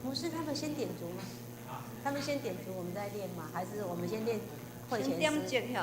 不是他們先點燭嗎？他們先點燭，我們再念嗎？還是我們先念會前詩？請掀開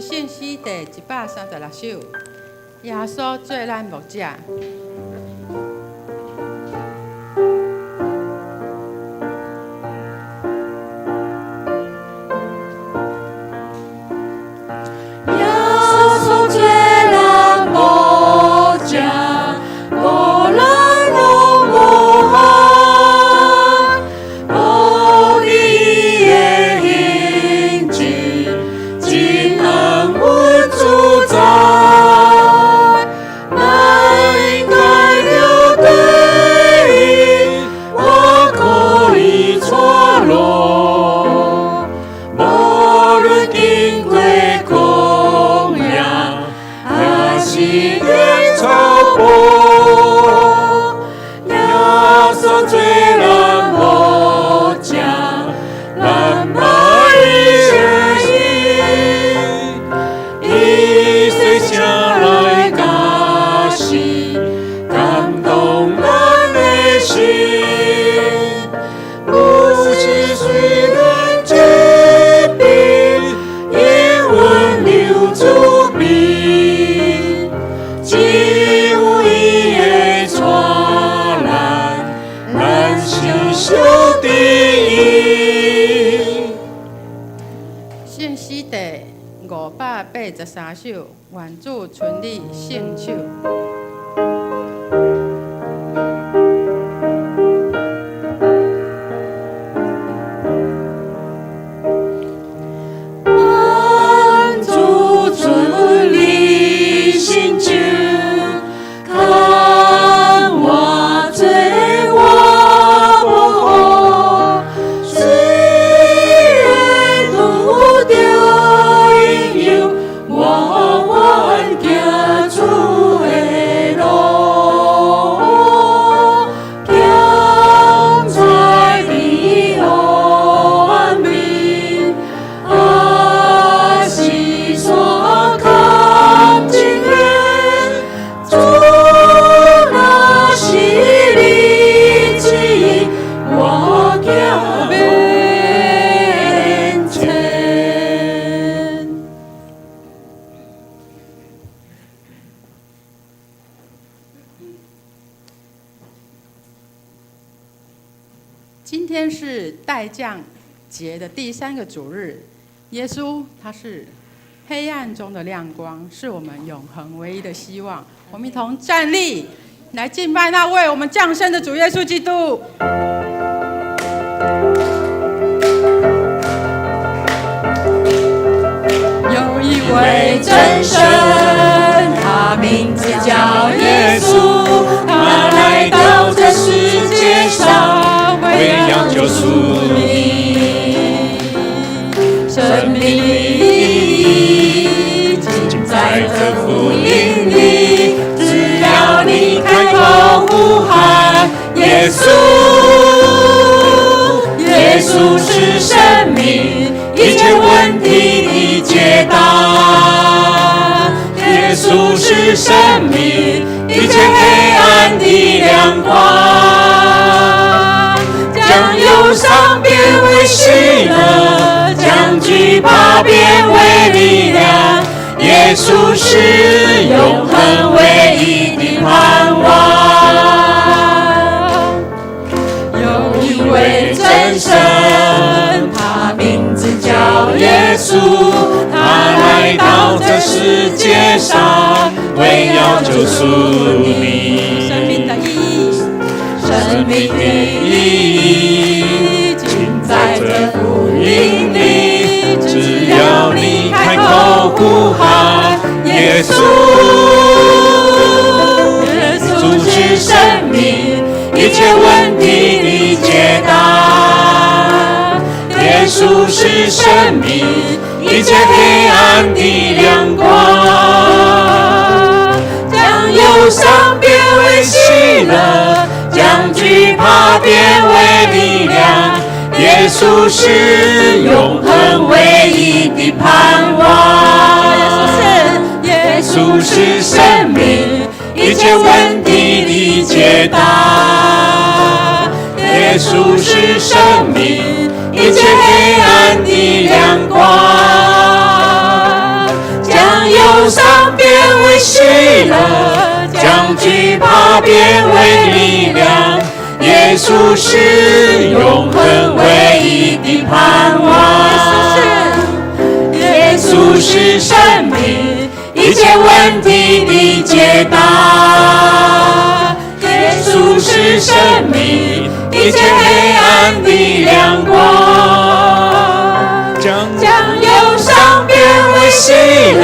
聖詩第136首，耶穌做咱牧者。聖詩第583首，願主親你聖手。今天是待降節的第三個主日，耶穌他是黑暗中的亮光，是我們永恆唯一的希望。我們一同站立，來敬拜那為我們降生的主耶穌基督。有一位真神，他名字叫耶穌，他來到這世界上，為要救贖你。生命意義盡在這福音裡，只要你開口呼喊耶穌，耶穌是生命一切問題的解答。耶穌是生命一切黑暗的亮光，將憂傷變為喜樂，將懼怕變為力量。耶穌是永恆唯一的盼望。有一位真神，他名字叫耶穌，他來到這世诉你。生命的意義，生命的意義，盡在這福音裡。只要你開口呼喊耶穌，耶穌穌是生命，一切問題的解答。耶穌是生命，一切黑暗的亮光，將憂傷變為喜樂，將懼怕變為力量。耶穌是永恆唯一的盼望。耶耶穌是生命，一切問題的解答。耶穌是生命，一切黑暗的亮光，將憂傷變為喜樂，將懼怕變為力量。耶穌是永恆唯一的盼望。耶穌是生命，一切問題的解答。耶穌是生命，一切黑暗的亮光，將將憂傷變為喜樂，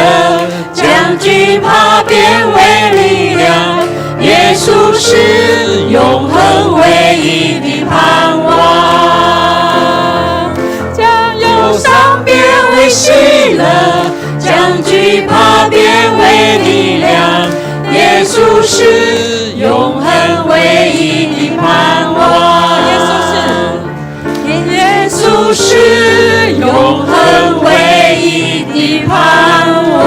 將懼怕變為力量。耶穌是永恆唯一的盼望。將憂傷變為喜樂，將懼怕變為力量。耶穌是永恆唯一的盼望。耶穌是，耶穌是永恆唯一的盼望。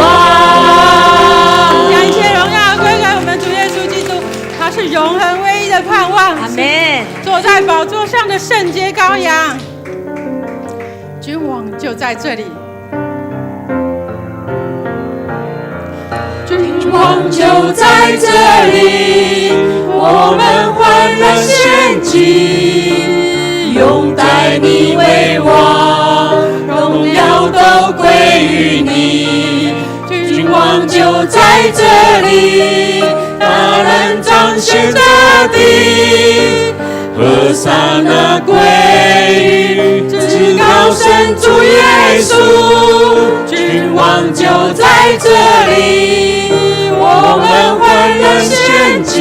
將一切榮耀歸給我們主耶穌基督，他是永恆唯一的盼望。阿門。坐在寶座上的聖潔羔羊，君王就在這裡。君王就在這裡，我們歡樂獻祭，擁戴你為王，榮耀都歸於你。君王就在這裡，大能彰顯這地，和散那歸於至高神主耶穌。君王就在這裡，我們歡樂獻祭，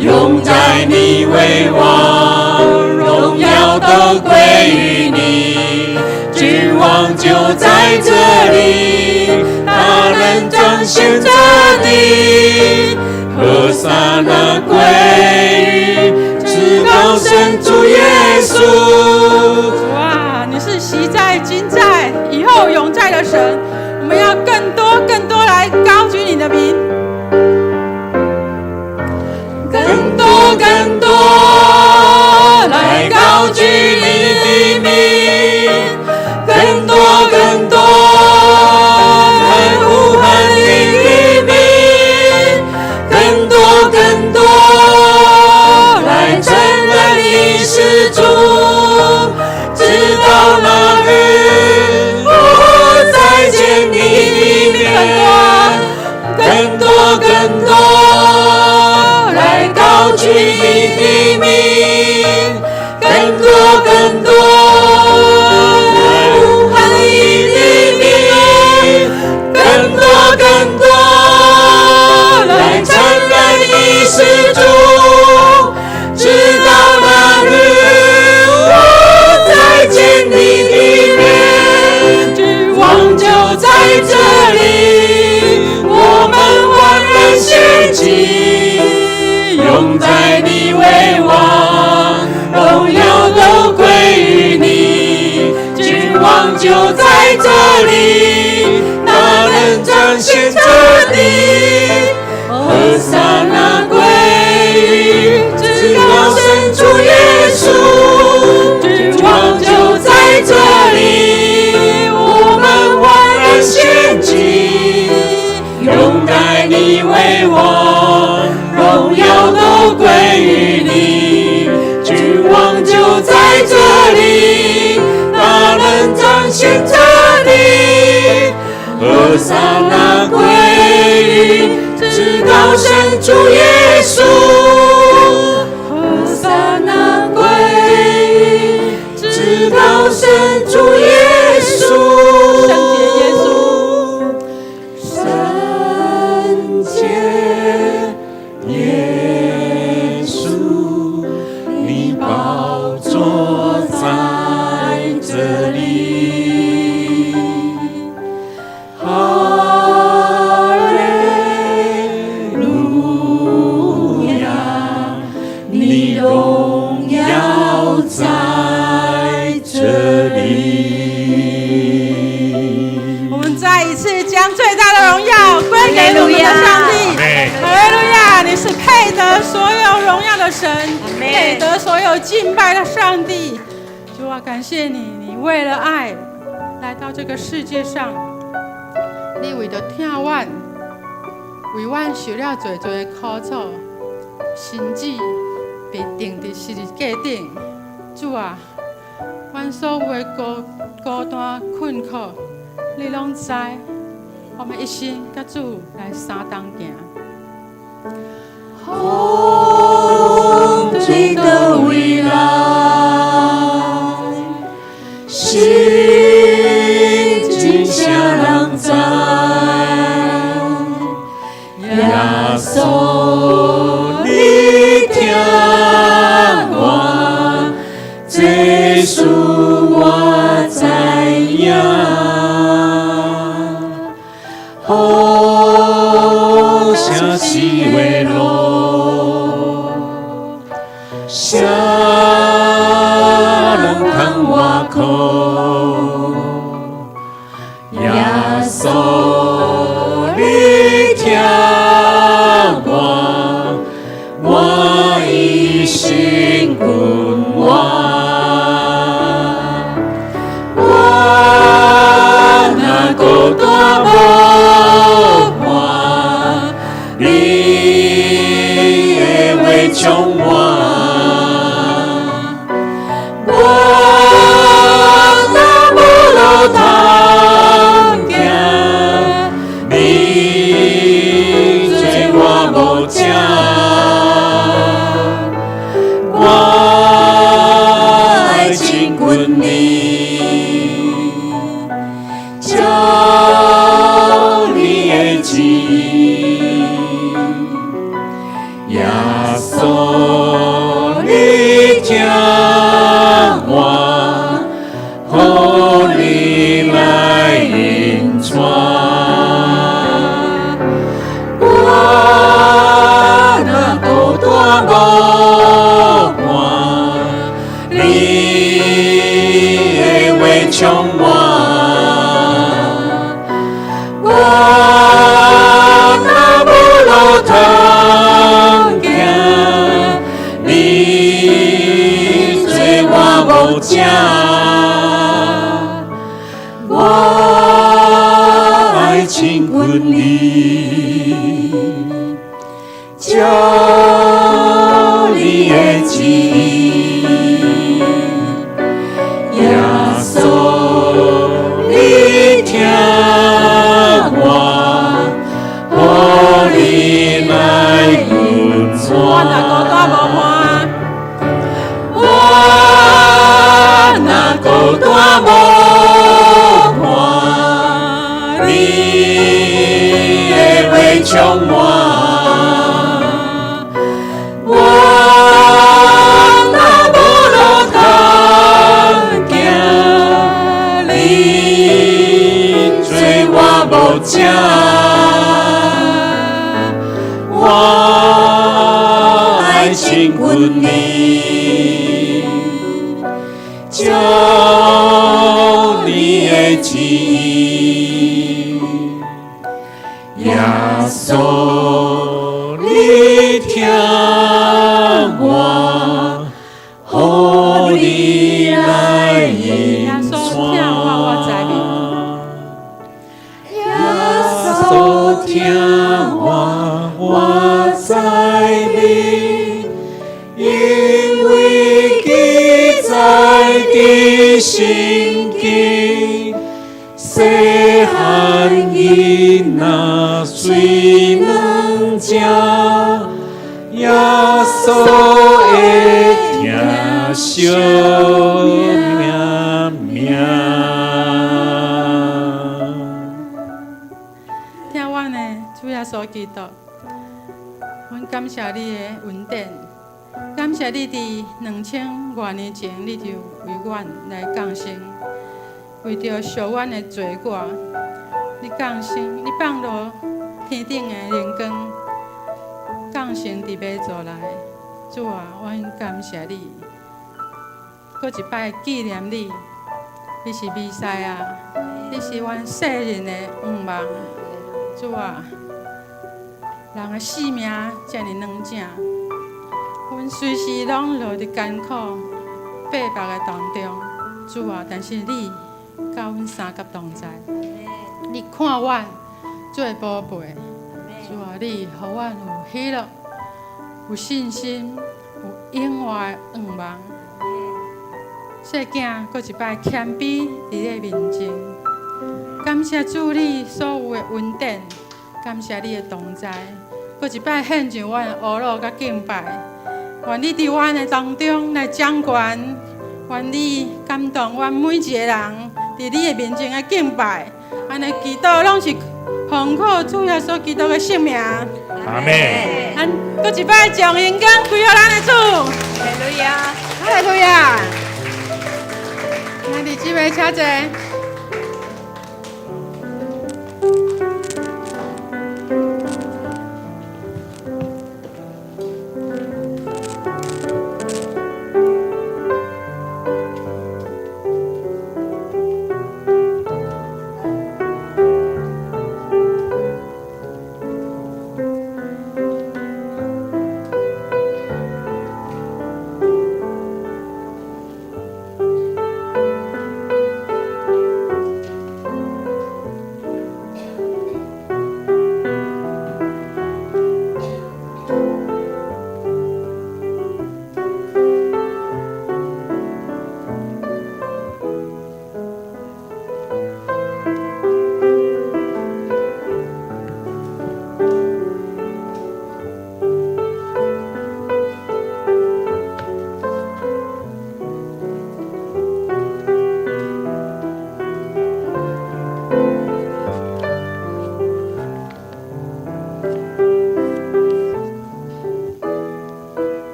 擁戴你為王，榮耀都歸於你。君王就在這裡，大能彰顯這地，和散那歸於至高神主耶穌。主啊，你是昔在、今在、以後永在的神，我們要更多、更多來高舉你的名，更多更多來高舉你的名，更多更多來呼喊你的名，更多更多來承認你是主，直到那日我再見你的面，更多更多來高舉你的名，更多更多來呼喊你的名，更多更多來承認你是主，直到那日我再見你的面，君王就在這裡，我們歡樂獻祭，擁戴你為王，榮耀都歸於你。君王就在這裡，大能彰顯這地，和散那歸於至高神主耶穌。君王就在這裡，我們歡樂獻祭，擁戴你為王，榮耀都歸於你。君王就在這裡，大能彰顯這地，和散那歸於至至高神主耶穌，和散那歸於至高神主耶穌，聖潔耶穌，聖潔耶穌，你寶座在這裡。哈利路亞，你榮耀在這裡。我們再一次將最大的榮耀歸給我們的上帝。哈利路亞！你是配得所有榮耀的神，配得所有敬拜的上帝。主啊，感謝你，你為了愛來到這個世界上，你為著疼阮，為阮受了濟濟的苦楚，甚至被釘佇十字架頂。主啊，阮所有的孤孤單困苦，你攏知。我們一心佮主來相同行。風吹佗位來，心真啥人知？耶穌，你聽我，這事我知影。好聲是話路，啥人通倚靠？耶穌，你聽我，我一生跟我，我若孤單無伴，你的話充滿。我若無路通行，你做我無遮。我愛親近你，照你的旨意。耶穌，你聽我，予你來引帶。我若孤單無伴，你的話充滿。我若無路通行，你做我無遮。我愛親近你，照你的旨意。耶穌，你聽我，予你來引我若孤單無伴，我若孤單無伴，你的話充滿。我若無路通行，你做我無遮。我愛親近你，照你的旨意。耶穌，你聽我，予你來引耶穌聽我，我知名。耶穌聽我，我知名，因為記載佇聖經，細漢囡仔雖軟。正，耶穌的疼惜命命。疼阮的主耶穌基督，阮感謝你的恩典，感謝你佇2000外年前，你就為阮來降生，為著贖阮的罪過，你降生，你放落天頂的靈光，降生佇馬槽內。主啊，阮感謝你，閣一擺紀念你，你是彌賽亞，你是阮世人的向望。主啊，人的性命遮爾軟正，阮隨時攏落佇艱苦逼迫的當中。主啊，但是你佮阮相佮同在，你看阮做寶貝。主啊，你予阮有喜樂、有信心、有永活的向望。細囝閣一擺謙卑佇你面前，感謝主你所有的恩典，感謝你的同在，閣一擺獻上阮的呵咾佮敬拜。願你佇阮的當中來掌權，願你感動阮每一個人佇你的面前來敬拜。按呢祈禱攏是奉靠主耶穌基督的聖名。阿門。咱閣一擺將榮光歸予咱的主。哈利路亞，哈利路亞。來，李姊妹，請坐。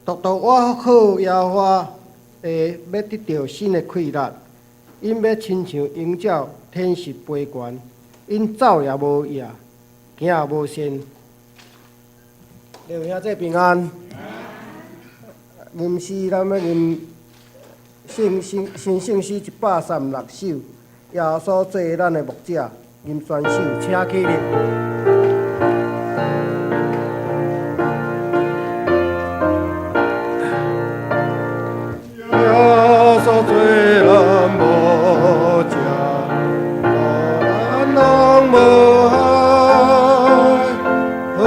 獨獨我好耶和華會欲得著新的氣力，𪜶欲親像鷹鳥展翅飛懸，𪜶走也無厭，行也無跣。各位兄弟平安。吟詩，咱欲吟聖新新聖詩136首，耶穌做咱的牧者，吟全首，請起立。耶穌做咱牧者，咱攏無害，好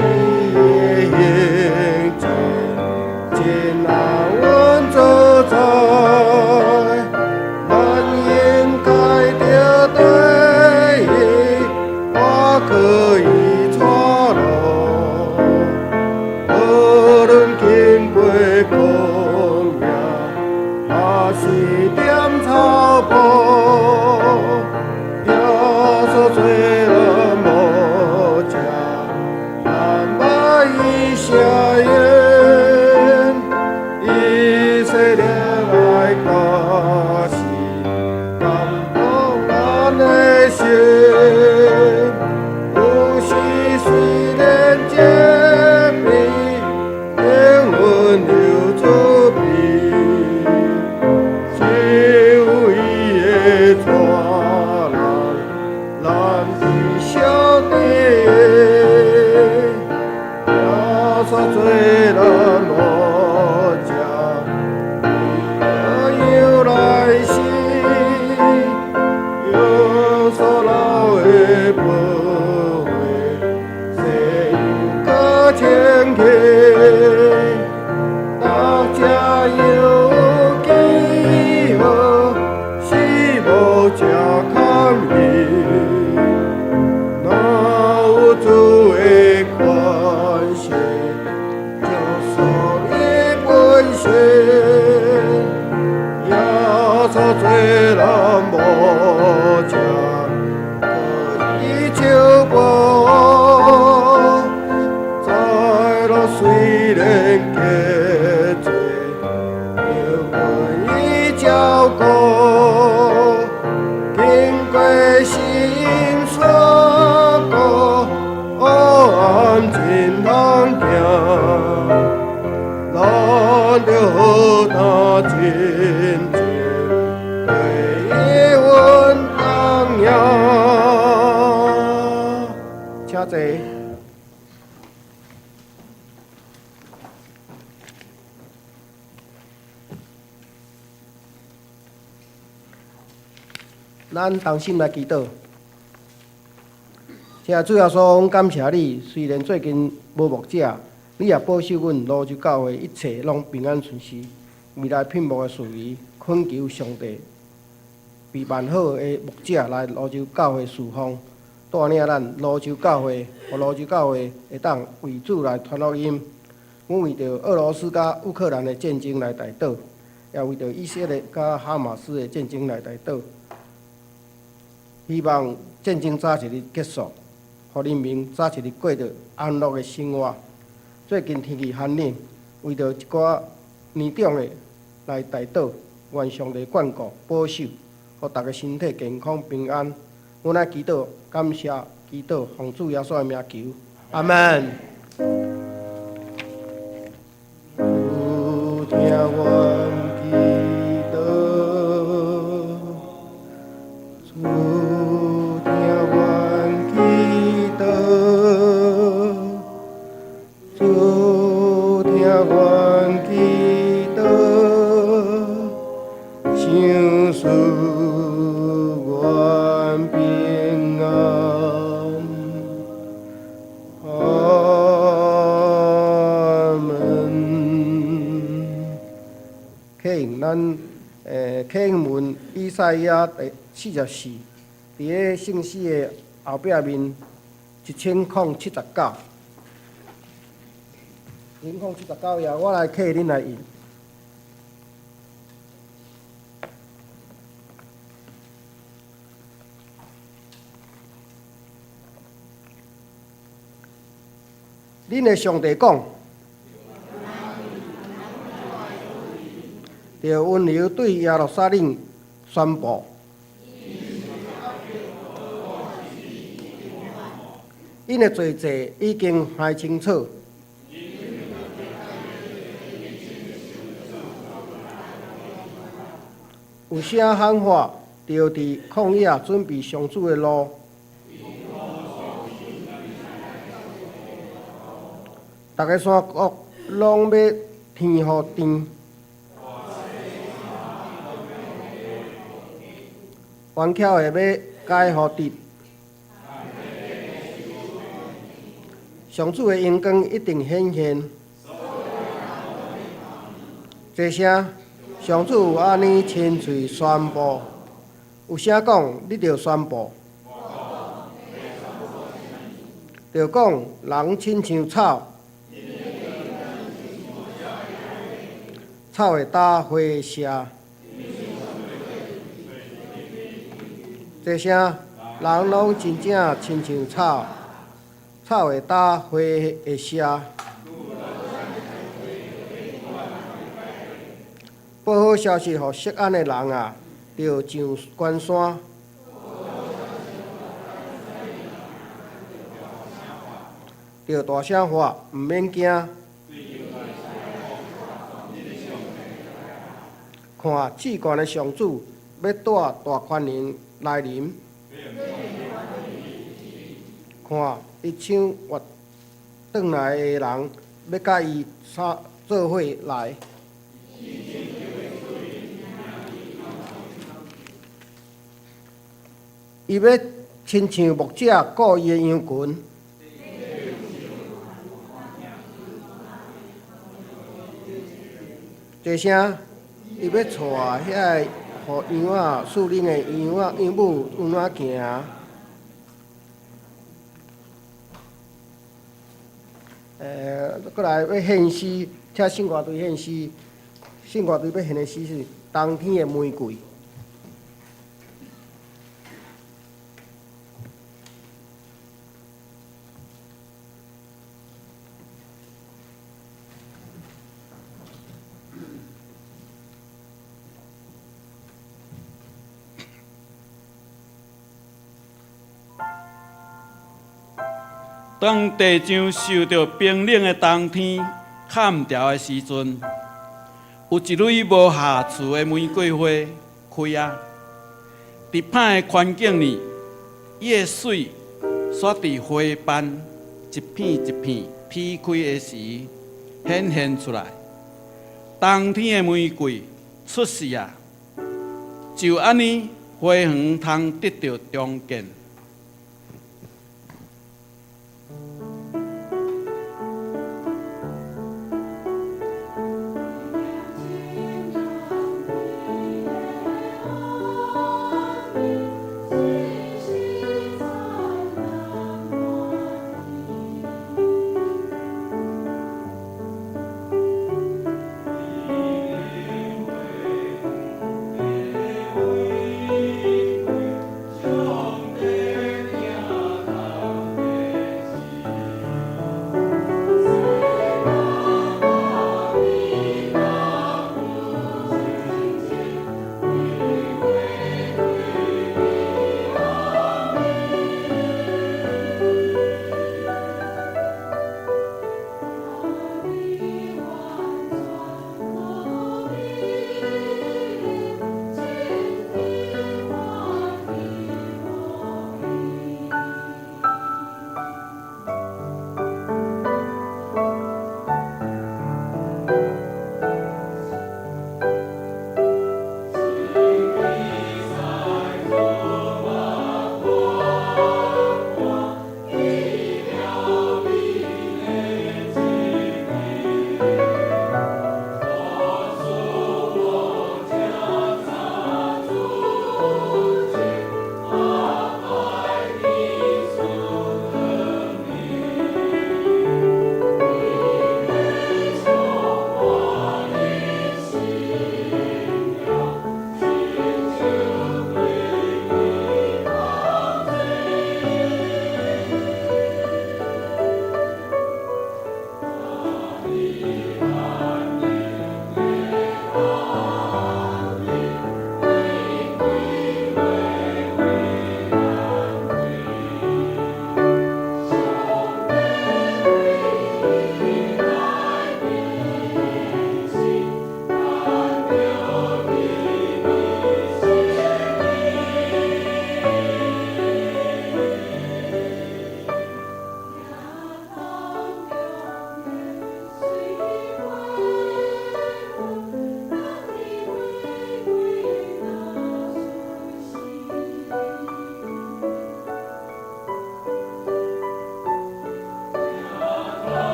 伊的行蹤，真安穩做在，咱應該著對伊，我可以帶路，無論經過曠野，還是踮草坡，耶穌做咱牧者，咱欲伊寫言，以色列愛教示，感動咱的心，有清气，大家有饥饿，是无食空虚。若有主的关系，就属于本身。耶稣做人无食，可以照顾。在路虽然结罪，仍愿意照顾。经过心山谷，黑暗真通行。咱著好担真情，对阮同行。请坐。咱同心來祈禱。親愛主耶穌，阮感謝你，雖然最近無牧者，你也保守阮蘆洲教會一切攏平安順遂。未來聘牧的事宜，懇求上帝備辦好的牧者來蘆洲教會侍奉，帶領咱蘆洲教會，予蘆洲教會會當為主來傳福音。阮為著俄羅斯佮烏克蘭的戰爭來代禱，也為著以色列佮哈馬斯的戰爭來代禱。希望戰爭早一日結束，予人民早一日過著安樂的生活。最近天氣寒冷，為著一寡年長的來代禱，願上帝眷顧保守，予逐家身體健康平安。阮愛祈禱，感謝祈禱，奉主耶穌的名求，阿門。主聽阮祈禱，主聽阮祈禱，主聽阮祈禱，賞賜阮平安。阿門。啟用咱啟用文以賽亞第44，佇咧聖詩的後壁面1079，1079頁，我來替恁來印。恁的上帝講，著溫柔對耶路撒冷宣布，𪜶的罪債已經還清楚。有聲喊喊，著佇曠野準備上主的路。逐个山谷攏欲填予甜，彎曲的欲改予直。上主的榮光一定顯現。這聲，上主有按呢親喙宣布，有聲講，你著宣布，著講人親像草。草會焦花謝。這聲，人攏真正親像草，草會焦，花會謝。報好消息予錫安的人啊，著上懸山，著大聲喊，毋免驚。看，至懸的上主欲帶大權能來臨。看，伊搶掠轉來的人，欲佮伊做伙來。伊欲親像牧者顧伊的羊群。坐啥？伊欲帶遐个予羊仔，属灵的羊仔、羊母有怎行？閣來欲獻詩，請聖歌隊獻詩，聖歌隊欲獻的詩是《冬天的玫瑰》。當地上受著冰冷的冬天砍掉的時陣，有一蕊無瑕疵的玫瑰花開啊！佇歹的環境裡，伊的媠煞佇花瓣一片一片劈開的時顯現出來。冬天的玫瑰出世啊！就按呢，花園通得著重建。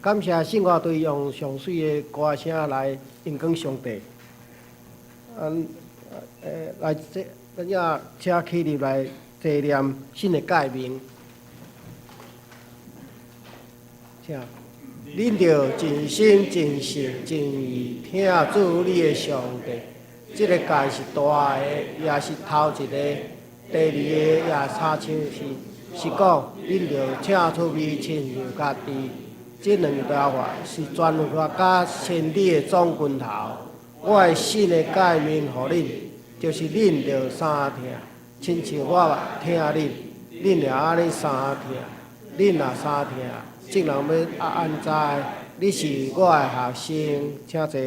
感謝聖歌隊用上媠的歌聲來榮光上帝。嗯，來這，咱也請起立來齊念新的誡命。請，恁著盡心、盡性、盡意疼主你的上帝。這个誡是大的，也是頭一个。第二个也親像是，是講恁著疼厝邊親像家己。這兩大法是全律法佮先知的總拳頭。我的新的誡命予恁，就是恁著相疼，親像我疼恁，恁也按呢相疼。恁若相疼，眾人欲按知，你是我的學生。請坐。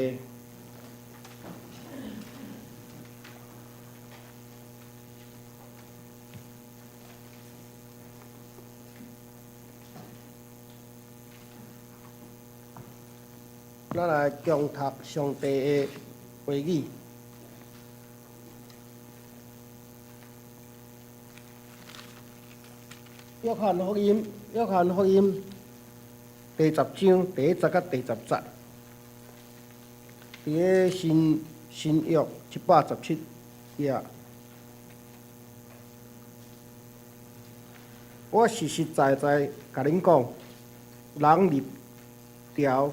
咱來恭讀上帝的話語。約翰福音，約翰福音第十章第一節佮第十節，佇咧新新約717頁。我實實在在共恁講，人入牢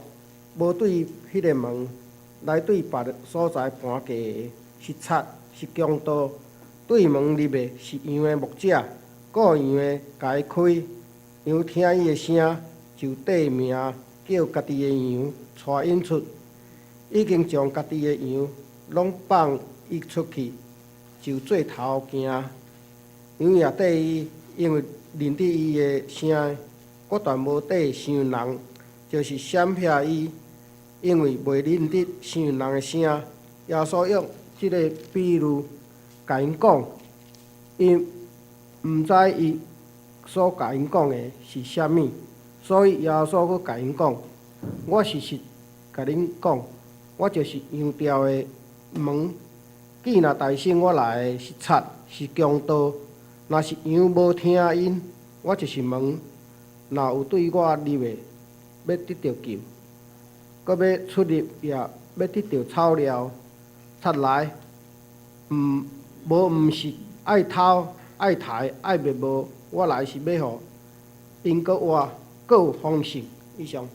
無對彼个門來對別所在盤過的，是賊，是強盜。對門入的是羊的牧者，顧羊的共伊開，羊聽伊的聲，就綴名叫家己的羊，帶𪜶出。已經將家己的羊攏放伊出去，就做頭行。羊也綴伊，因為認得伊的聲。我斷無綴傷人，就是閃避伊，因為袂認得傷人的聲。耶穌用這个比喻共𪜶講，𪜶毋知伊所共𪜶講的是啥物，所以耶穌閣共𪜶講：我實實共恁講，我就是羊牢的門。見若代先我來的是賊，是強盜。若是羊無聽𪜶，我就是門。若有對我入的，欲得著救，閣欲出入也欲得著草料。賊來，毋無毋是愛偷、愛刣、愛滅無，我來是欲予𪜶閣活，閣有豐盛。以上。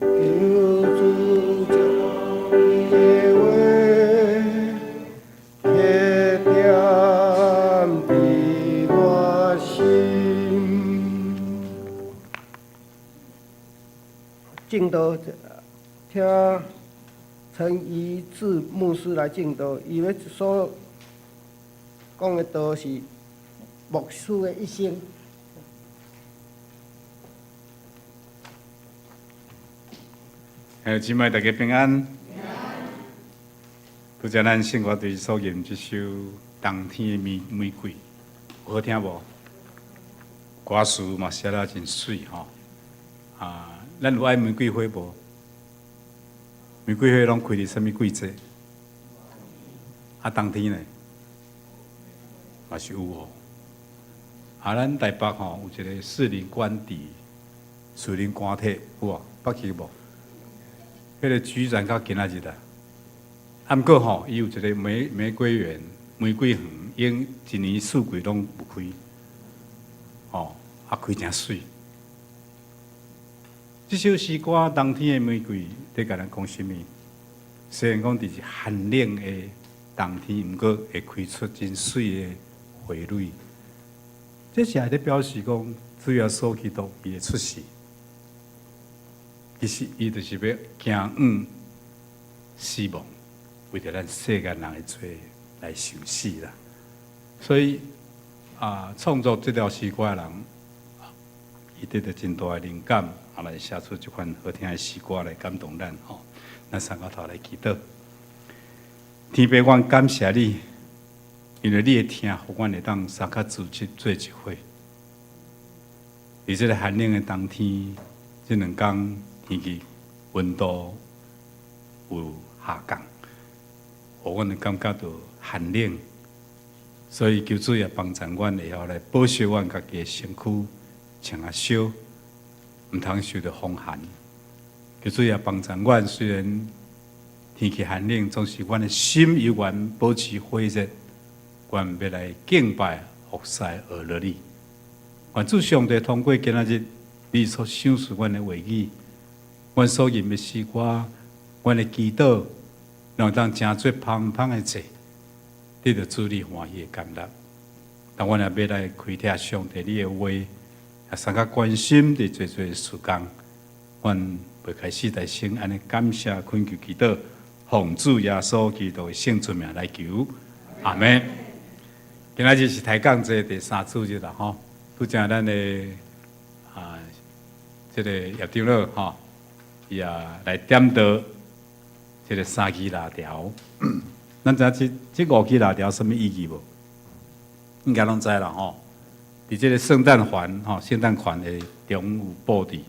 求主將伊的話刻踮佇我心。證道，請陳怡志牧師來證道，伊欲所講的道是牧師的一生。兄姊妹，大家平安。拄才咱聖歌隊所吟這首《冬天的玫玫瑰》，有好聽無？歌詞嘛寫得真媠吼。啊，咱有愛玫瑰花無？玫瑰花攏開佇啥物季節？啊，冬天呢？嘛是有哦。啊，咱台北吼有一個士林官邸，士林官邸有無？捌去無？彼个菊展到今仔日啊，啊，毋過吼，伊有一个玫玫瑰園、玫瑰園，𪜶一年四季攏有開，吼，啊，開誠媠。這首詩歌《冬天的玫瑰》佇共咱講啥物？雖然講佇是寒冷的冬天，毋過會開出真媠的花蕊。這是佇表示講，主耶穌基督伊的出世。其實伊就是欲行往死亡，為著咱世間人的罪來受死啦。所以啊，創作這條詩歌的人，伊得著真大的靈感，啊，來寫出這款好聽的詩歌來感動咱吼。咱三個頭來祈禱，天父，阮感謝你，因為你的疼，予阮會當相較主去做一伙。佇這个寒冷的冬天，這兩工天氣溫度有下降，予阮會感覺著寒冷，所以求主也幫助阮會曉來保守阮家己的身軀，穿較少，毋通受著風寒。求主也幫助阮，雖然天氣寒冷，總是阮的心猶原保持火熱，阮欲來敬拜、服侍、學落你。願主上帝通過今仔日你所賞賜阮的話語，阮所吟的詩歌，阮的祈禱，會當成做芳芳的祭，得著主你歡喜的甘納。當阮也欲來開拓上帝你的話，也相較關心佇濟濟事工，阮袂開始大聲按呢感謝懇求祈禱，奉主耶穌基督的聖尊名來求，阿們。今仔日是抬槓節第三主日啦，吼！拄才咱的啊，這个葉長老吼，伊也來點著這个三支蠟條。咱知影這這五支蠟條啥物意義無？應該攏知啦吼。佇這个聖誕環吼，聖誕環的中有布置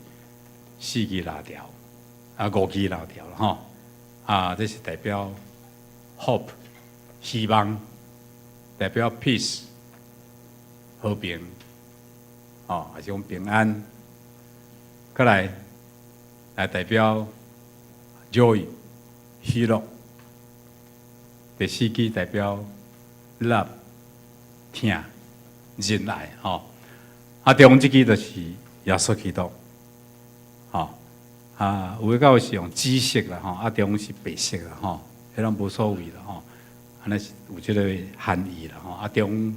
四支蠟條，啊五支蠟條啦吼，啊這是代表 hope 希望，代表 peace 和平，吼，還是講平安。閣來來代表 joy 喜樂。第四支代表 love 疼仁愛吼。啊，中這支就是耶穌基督，吼啊，有的教會是用紫色啦吼，啊中是白色啦吼，彼攏無所謂啦吼，按呢是有這个含義啦吼。啊中，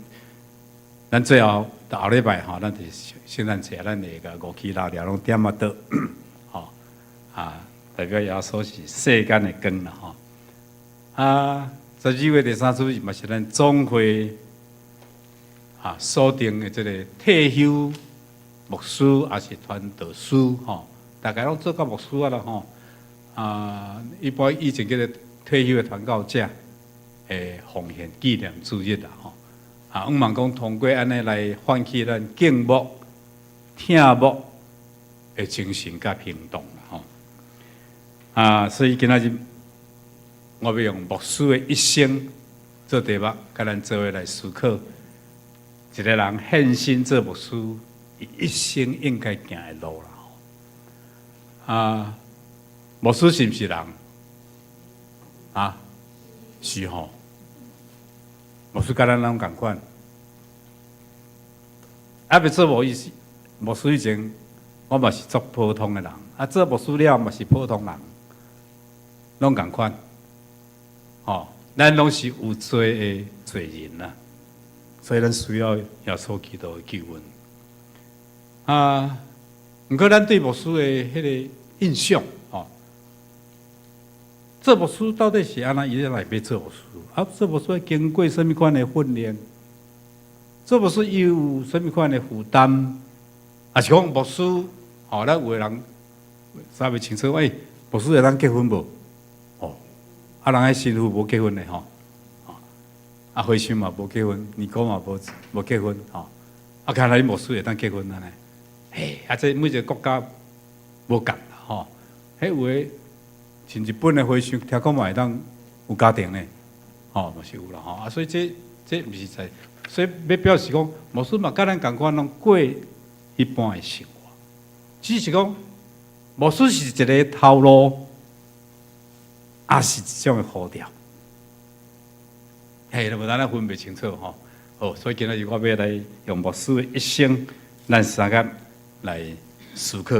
咱最後後禮拜吼，咱就是聖誕節，咱會共五支蠟燭攏點仔燈，吼啊，代表耶穌是世間的光啦吼。啊，12月第三主日嘛是咱總會啊鎖定的這个退休牧師，抑是傳道師吼，大家攏做到牧師啊啦吼。啊，一般以前叫做退休的傳教者的奉獻紀念主日啦吼。啊，向望講通過按呢來喚起咱敬牧、疼牧的精神佮行動啦吼。啊，所以今仔日我欲用牧師的一生做題目，共咱做伙來思考，一个人獻身做牧師，伊一生應該行的路啦。啊，牧師是毋是人？啊，是吼。牧師佮咱攏仝款，猶未做牧師以前，我嘛是足普通的人。啊，做牧師了嘛是普通人，攏仝款。吼，咱攏是有罪的罪人啦，所以咱需要耶穌基督的救恩。啊，毋過咱對牧師的彼个印象，吼，做牧師到底是按怎伊來欲做牧師？啊，做牧師愛經過啥物款的訓練？做牧師有啥物款的負擔？抑是講牧師，吼，咱有的人啥袂清楚？欸，牧師會當結婚無？哦，啊，人彼神父無結婚的吼，啊，和尚嘛無結婚，尼姑嘛無無結婚，吼，啊，看來牧師會當結婚按呢？嘿，啊，這每一个國家無仝吼，彼有的像日本的和尚，聽講嘛會當有家庭呢，吼，嘛是有啦吼，啊，所以這這毋是在，所以欲表示講，牧師嘛佮咱仝款攏過一般的生活，只是講牧師是一个頭路，抑是一種的呼召，嘿，無咱分袂清楚吼，好，所以今仔日我欲來用牧師的一生，咱三個來思考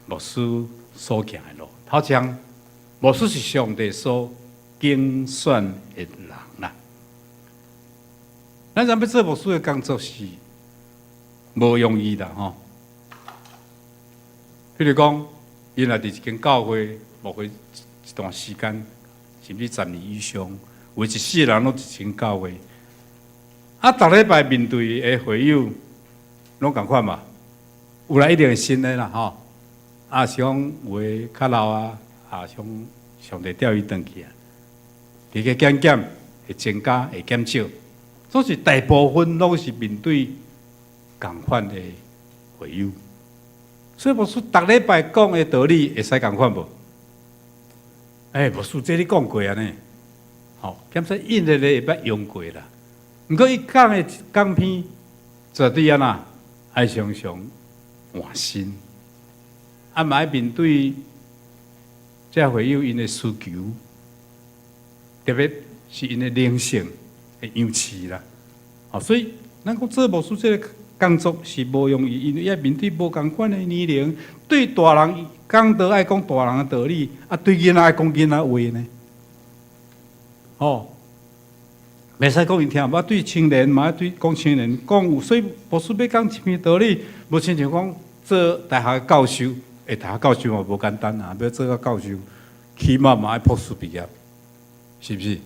牧師所行的路。頭前，牧師是上帝所揀選的人啦。咱欲做牧師的工作是無容易啦，吼。比如講，伊若佇一間教會牧會一段時間，甚至十年以上，有一世人攏佇一間教會，啊，逐禮拜面對的會友攏仝款嘛，有啦一定會新的啦，吼。啊，是講有的較老啊，啊，像上帝調伊轉去啊，加加減減會增加會減少，總是大部分攏是面對仝款的會友，所以牧師逐禮拜講的道理會使仝款無？欸，牧師這你講過啊呢？吼，減說印的咧會捌用過啦。毋過伊講的講篇絕對按怎愛常常換新，啊嘛愛面對這會友𪜶的需求，特別是𪜶的靈性的養飼啦。吼，所以咱講做牧師這个工作是無容易，因為愛面對無仝款的年齡，對大人講道愛講大人的道理，啊，對囡仔愛講囡仔話呢。吼，袂使講𪜶聽無，對青年嘛愛對講青年講有，所以牧師欲講一篇道理，無親像講做大學教授，欸，大學教授嘛無簡單啊，欲做到教授，起碼嘛愛博士畢業，是毋是？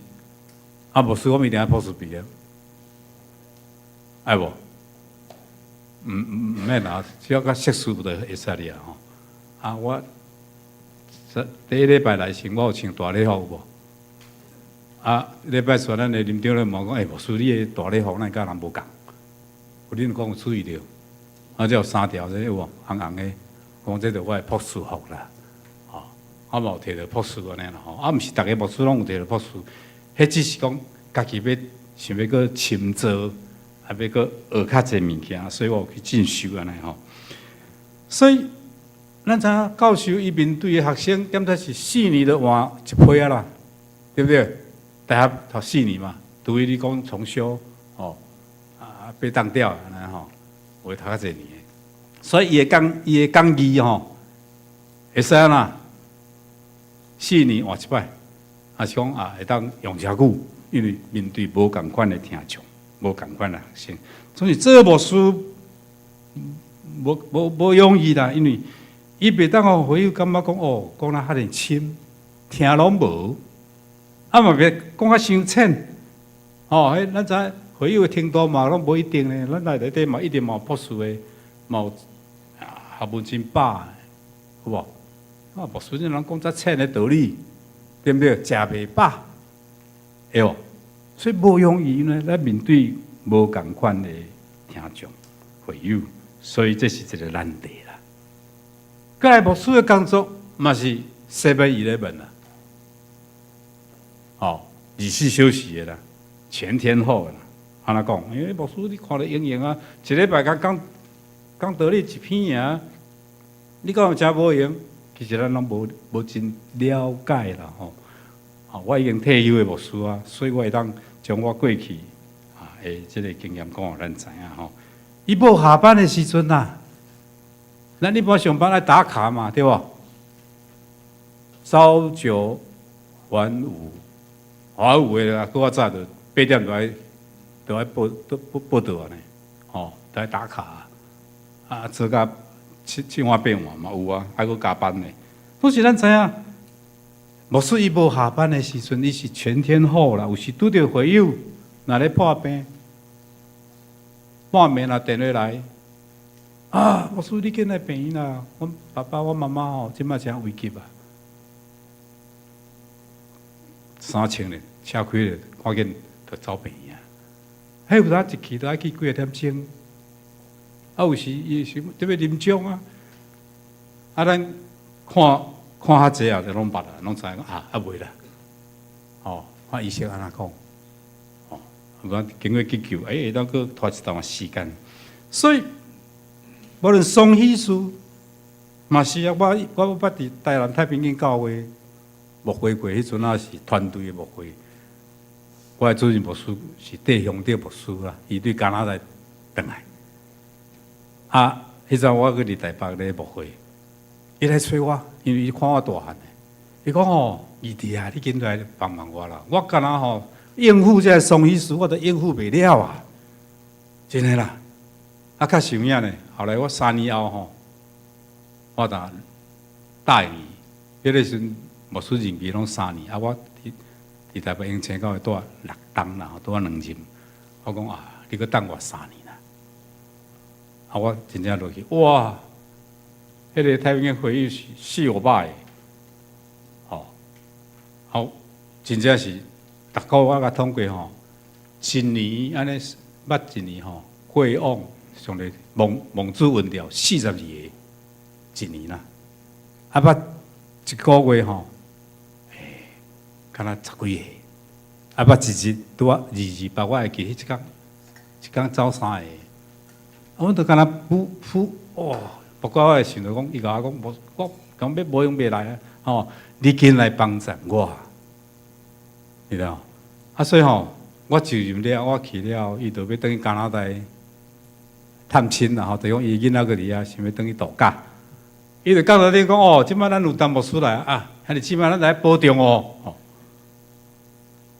啊，牧師我們一定愛博士畢業，愛無？毋毋毋免啦，只要佮碩士就會使了吼。啊，我第一禮拜來時，我有穿大禮服無？啊，禮拜四咱的林長咧問講，欸，牧師，你的大禮服哪會佮人無仝？有恁講有注意著？啊，這有三條，這有無紅紅的？講這就我的博士服啦，吼，我嘛有提著博士按呢啦吼，啊，毋是逐个牧師攏有提著博士，彼只是講家己欲想欲閣深造，啊，欲閣學較濟物件，所以我有去進修按呢吼。所以咱知影教授伊面對的學生，敢才是四年就換一批啊啦，對不對？大學讀四年嘛，除非你講重修，吼，啊，被當掉按呢吼，有讀較濟年的。所以伊的講義吼，會使按怎？四年換一擺，還是講啊會當用誠久，因為面對無仝款的聽眾，無仝款的學生，總是做牧師無容易啦，因為伊袂當予會友感覺講哦，講得遐爾深，聽攏無，啊嘛袂講較傷淺，吼，彼咱知會友的程度嘛攏無一定咧，咱內底嘛一定嘛有博士的，嘛有學問真飽的，有無？啊，牧師這人講遮淺的道理，對毋對？食袂飽，會無？所以無容易呢，來面對無仝款的聽眾會友，所以這是一個難題啦。過來牧師的工作嘛是 7-Eleven 啦，哦，24小時的啦，全天候的啦。按怎講？因為牧師你看咧閒閒啊，一禮拜才講講道理一篇爾，你講有誠無閒？其實咱攏無真了解啦吼。啊，我已經退休的牧師啊，所以我會當將我過去啊的這個經驗講予咱知影吼。伊無下班的時陣啊，咱一般上班愛打卡嘛，對無？朝九晚五，啊有的啊，閣較早就8點就愛報到按呢，吼，就愛打卡，啊做到七碗八碗嘛有啊，還閣加班呢。都是咱知影，牧師伊無下班的時陣，伊是全天候啦。有時拄著會友，若咧破病，半暝若電話來，啊，牧師你緊來病院啦！阮爸爸、阮媽媽吼，這擺誠危急啊！衫穿咧，車開咧，趕緊就走病院。彼有當一去都愛去幾个點鐘，啊，有時伊是特別臨終啊，啊，咱看看較濟啊，就攏捌啊，攏知影啊，啊袂啦，吼，看醫生按怎講，吼，講經過急救，欸，會當閣拖一段時間，所以無論雙喜事，嘛是啊，我捌佇台南太平間教會牧會過，彼陣仔是團隊的牧會。我的主任牧師是戴雄哲牧師啦，伊對加拿大轉來。啊，彼陣我閣佇台北咧牧會，伊來揣我，因為伊看我大漢的，伊講吼，義弟啊，你緊來幫忙我啦，我敢若吼應付這个喪喜事，我都應付袂了啊，真的啦。啊，較實有影呢，後來我3年後吼，我就答應伊，彼个時陣牧師任期攏三年，啊，我佇台北永清教會蹛6冬啦，拄仔兩任。我講啊，你閣等我三年啦。啊，我真正落去，哇！彼個太平間會議是四五百個，吼，好，真正是逐個月我共統計吼，一年按呢捌一年吼，過往上帝蒙主恩召42個一年啦，啊捌一個月吼，欸，敢若十幾個，啊捌一日拄仔228，我會記彼一工，一工走三个，啊，阮都敢若噗噗哦，不過我會想著講，伊共我講無，我講欲無閒袂來啊，吼，你緊來幫贊我，你知無？啊，所以吼，我就任了，我去了，伊就欲轉去加拿大探親啦，吼，就講伊囡仔閣佇遐，想欲轉去度假。伊就講到你講哦，這擺咱有陳牧師來啊，兄弟姊妹咱來保重哦，吼，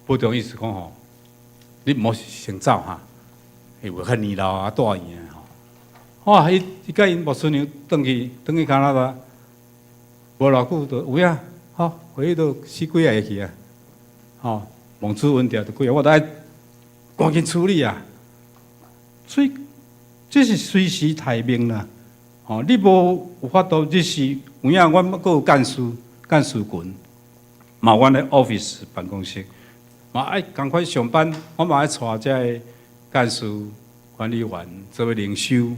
保重意思講吼，你毋好先走哈，會袂較年老啊，蹛院啊吼。哇，伊佮𪜶牧師娘轉去加拿大，無偌久就有影，吼，回去都死幾仔個去啊，吼，蒙主恩召就幾個，我都愛趕緊處理啊。所以這是隨時待命啦。吼，你無有法度，這是有影，阮閣有幹事幹事群，嘛阮的 office 辦公室，嘛愛仝款上班，我嘛愛帶這个幹事管理員做伙靈修，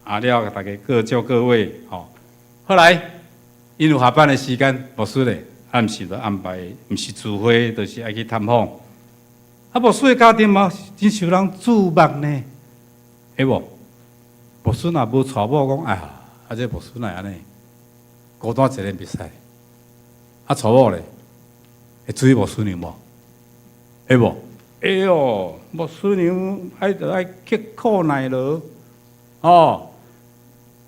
啊了，大家各就各位，吼。後來𪜶有下班的時間，牧師咧暗時就安排，毋是聚會，就是愛去探訪。啊，牧師的家庭嘛，真受人注目呢，會無？牧師若無娶某，講哎呀，啊這牧師哪會按呢？孤單一人袂使。啊，娶某咧，會注意牧師娘無？會無？會哦，牧師娘愛著愛刻苦耐勞，哦，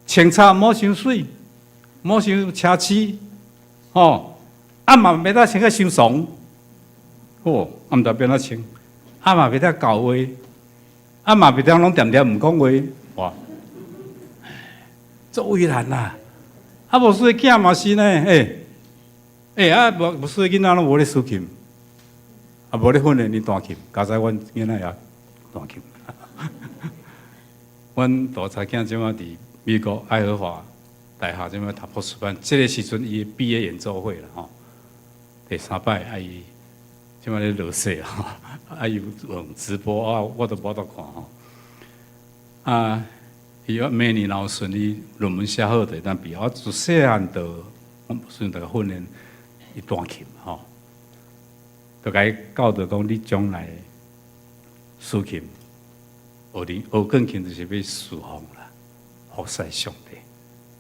穿插毋好傷媠，毋好傷奢侈，吼，啊嘛袂當穿甲傷慫，哦，啊毋知欲按怎穿，啊嘛袂當厚話，啊嘛袂當攏恬恬毋講話，哇，足為難啦！啊，牧師的囝嘛是呢，欸，欸啊，牧師的囡仔攏無咧司琴。啊，無咧訓練𪜶彈琴，佳哉阮囡仔也彈琴。阮大查囝這馬佇美國愛荷華大學這馬讀博士班，這個時陣伊畢業演奏會啦吼，第三擺啊伊這馬咧落雪吼，啊伊有用直播啊，我都無法度看吼。啊，伊明年若有順利論文寫好，就會當畢業。我自細漢就，我順著訓練伊彈琴吼。就共伊教導講，你將來司琴，學你學鋼琴就是欲侍奉啦，服侍上帝。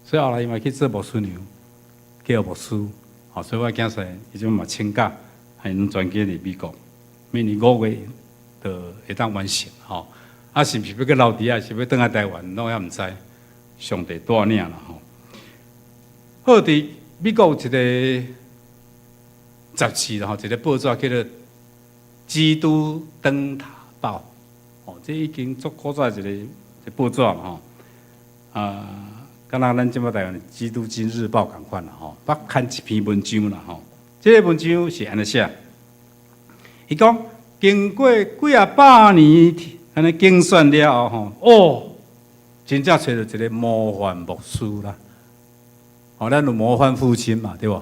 所以後來伊嘛去做牧師娘，去學牧師。吼，所以我囝婿伊這馬嘛請假，還攏全家佇美國，明年5月就會當完成吼。啊，是毋是欲閣留佇遐，是欲轉來台灣，攏猶毋知。上帝帶領啦吼。好，佇美國有一個雜誌啦吼，一個報紙叫做《基督燈塔報》，哦，這已經足古早一個一個報紙吼。啊，敢若咱這馬台灣的《基督今日報》仝款啦吼，捌刊一篇文章啦吼。這個文章是按呢寫，伊講經過幾仔百年按呢競選了後吼，哦，真正揣著一個模範牧師啦。哦，咱有模範父親嘛，對無？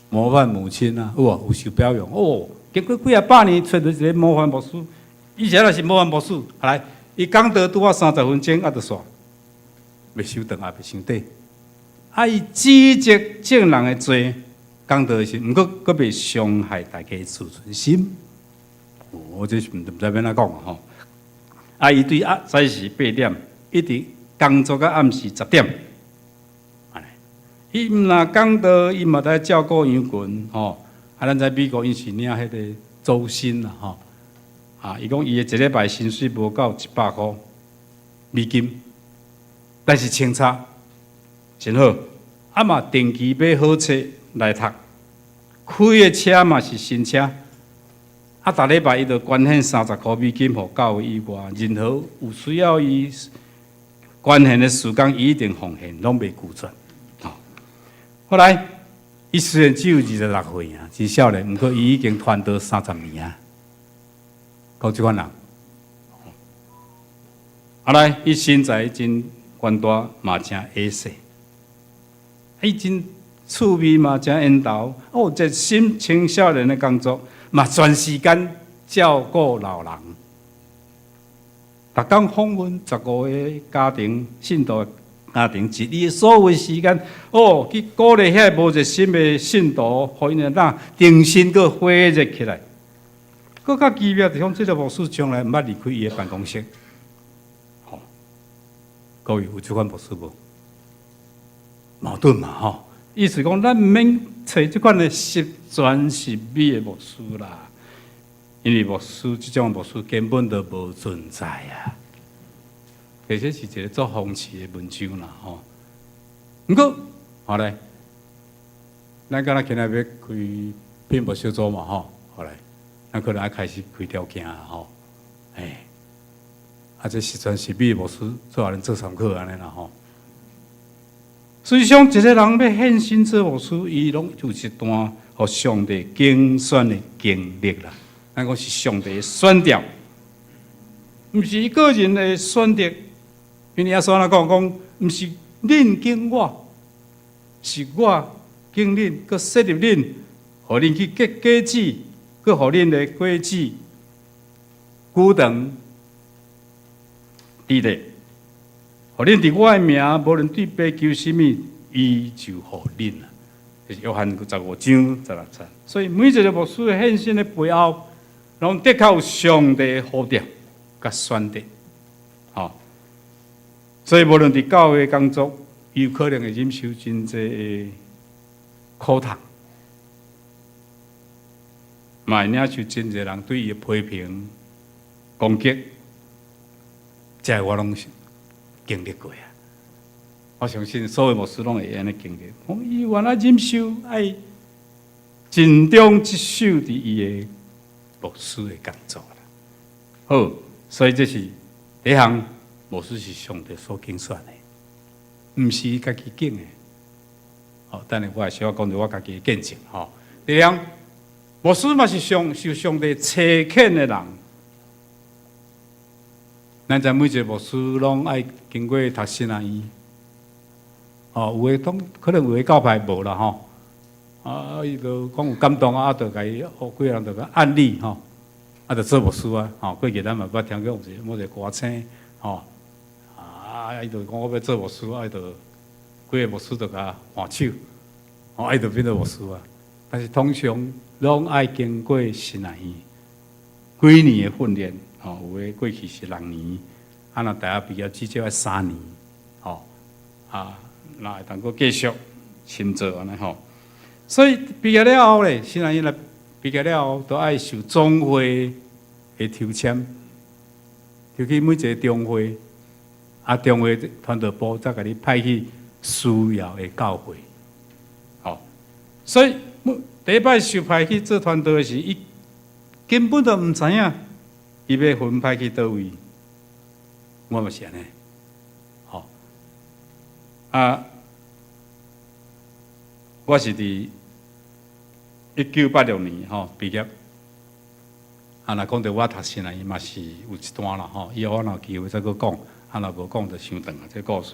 模範母親啊，有無？有受表揚哦。經過幾仔百年，揣著一個模範牧師，以前若是模範牧師，來，伊講道拄仔30分鐘，啊，就煞，袂傷長也袂傷短。啊，伊指責眾人的罪，講道時，毋過閣袂傷害大家自尊心。哦，這是毋知欲按怎講吼。啊，伊對啊早時8點，一直工作到暗時10點。伊毋若講道，伊嘛愛照顧羊群吼。啊，咱知美國𪜶是領彼個周薪啦吼。啊，伊講伊的一禮拜薪水無夠100箍美金，但是清查真好。啊嘛定期買好冊來讀，開的車嘛是新車。啊，逐禮拜伊就捐獻30箍美金予教會以外，任何有需要伊捐獻的事工，伊一定奉獻，攏袂拒絕。後來，伊雖然只有26歲啊，真少年，毋過伊已經傳道30年啊，夠這款人。後來，伊身材真懸大，嘛誠矮細，伊真趣味嘛，誠緣投，哦，熱心青少年的工作，嘛全時間照顧老人。逐工訪問15個家庭信徒的家庭，一日所有時間，哦，去鼓勵遐無熱心的信徒，予𪜶會當重新閣火熱起來。閣較奇妙，就是講這個牧師從來毋捌離開伊的辦公室。吼，各位有這款牧師無？矛盾嘛，吼。意思講，咱毋免揣這款的十全十美的牧師啦，因為牧師這種牧師根本就無存在啊。其實是一個足諷刺的文章啦，吼。毋過，好咧，咱敢若今仔欲開聘牧小組嘛，吼，好咧，咱可能愛開始開條件啊，吼，欸，啊，這十全十美的牧師做予恁做參考按呢啦，吼。實際上，一個人欲獻身做牧師，伊攏有一段予上帝揀選的經歷啦。咱講是上帝的選召，毋是伊個人的選擇。因為耶穌按怎講？講毋是恁揀我，是我揀恁，閣設立恁，予恁去結果子，閣予恁的果子久長。伫咧，予恁佇我的名，無論對父求啥物，伊就予恁啊。就是約翰15章16節。所以每一個牧師獻身的背後，攏的確有上帝的呼召佮選擇，吼。所以無論佇教會工作，有可能會忍受真濟的苦痛，嘛會領受真濟人對伊的批評、攻擊，這個我攏是經歷過啊。我相信所有牧師攏會按呢經歷。講伊原來忍受愛盡忠職守佇伊的牧師的工作啦。好，所以這是第一項，牧師是上帝所揀選的，毋是伊家己揀的。好，等下我會小可講著我家己的見證吼。第二項，牧師嘛是上受上帝差遣的人。咱知每一個牧師攏愛經過讀神學院。哦，有的當可能有的教派無啦吼。啊，伊就講有感動啊，就共伊哦，幾個人就共按立吼，啊，就做牧師啊，吼。過去咱嘛捌聽過有一個某一個歌星，吼，啊，伊就講我欲做牧師，啊，伊就幾個牧師就共換手，吼，伊就變做牧師啊。但是通常攏愛經過神學院幾年的訓練，吼，有的過去是6年，啊，若大學畢業至少愛3年，吼，啊，若會當閣繼續深造按呢吼。所以畢業了後咧，神學院來畢業了後，都愛受總會的抽籤，抽去每一個中會，啊，中會傳道部才共你派去需要的教會，吼。所以第一擺受派去做傳道的時，伊根本就毋知影，伊欲分派去佗位。我嘛是按呢，吼。啊，我是佇1986年吼畢業。啊，若講著我讀神學院嘛是有一段啦吼，以後我若有機會再閣講，啊，若無講就傷長啊，這個故事。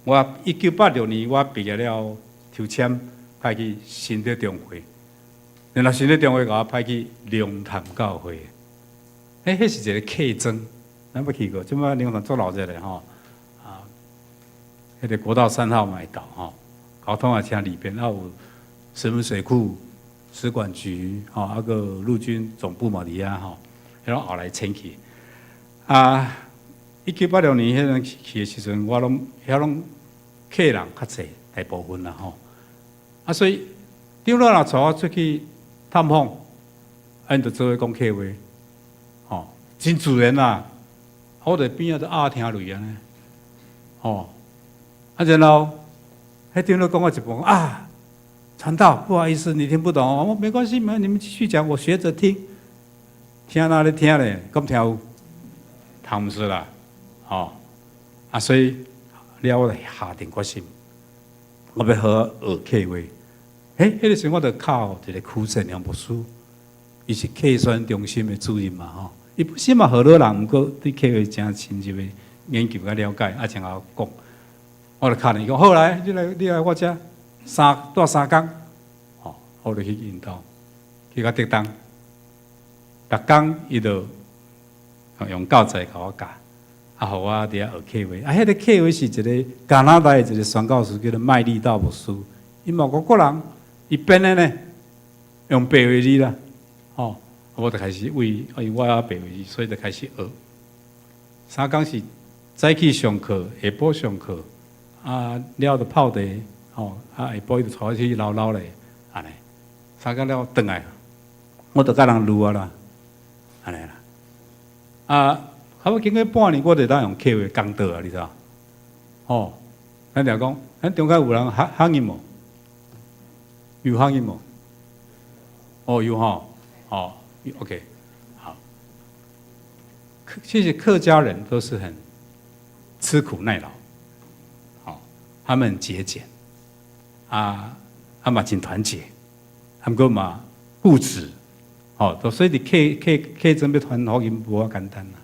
我1986年我畢業了，抽籤派去新竹中會，然後新竹中會共我派去龍潭教會。欸，彼是一個客莊，咱捌去過，這擺龍潭足鬧熱的吼。啊，彼個國道3號嘛會到吼，交通也誠利便，啊有石門水庫、食管局，吼，啊閣陸軍總部嘛佇遐吼，彼攏後來遷去。啊，1986年彼陣去的時陣，我攏遐攏客人較濟，大部分啦吼。啊，所以長老若帶我出去探訪，啊，𪜶就做伙講客話，吼，真自然啦。我佇邊仔都鴨聽落按呢，吼。啊，然後彼長老講到一半，啊，傳道，不好意思，你聽不懂，我沒關係，沒，你們繼續講，我學着聽。聽哪咧聽咧，敢聽有？聽毋出啦，吼。啊，所以了我就下定決心，我欲好好學客話。欸，彼個時陣我就敲一個區善良牧師，伊是客選中心的主任嘛，吼。伊本身嘛河洛人，毋過對客話誠深入的研究佮了解，啊，誠𠢕講。我就敲伊講，好來，你來，你來我遮三蹛3工，吼，我就去𪜶兜，去到竹東，6工伊就用教材共我教，啊，予我佇遐學客話。啊，彼個客話是一個加拿大的一個宣教師，叫做麥利道牧師，伊嘛外國人，伊編的呢，用白話字啦，吼，我就開始為，因為我曉白話字，所以就開始學。3工是早起上課，下晡上課，啊了就泡茶，吼，啊下晡伊就帶我去撈撈咧，按呢，3工了轉來，我就佮人擼啊啦，按呢啦，啊，差不多經過半年，我就會當用客話講道啊，你知影？吼，咱定講，咱中間有人客鄉音無？有鄉音無？哦，有吼，哦，OK，好。其實客家人都是很吃苦耐勞，好，他們節儉，啊，啊嘛真團結，啊毋過嘛固執，吼，所以佇客客莊欲傳福音無遐簡單啦，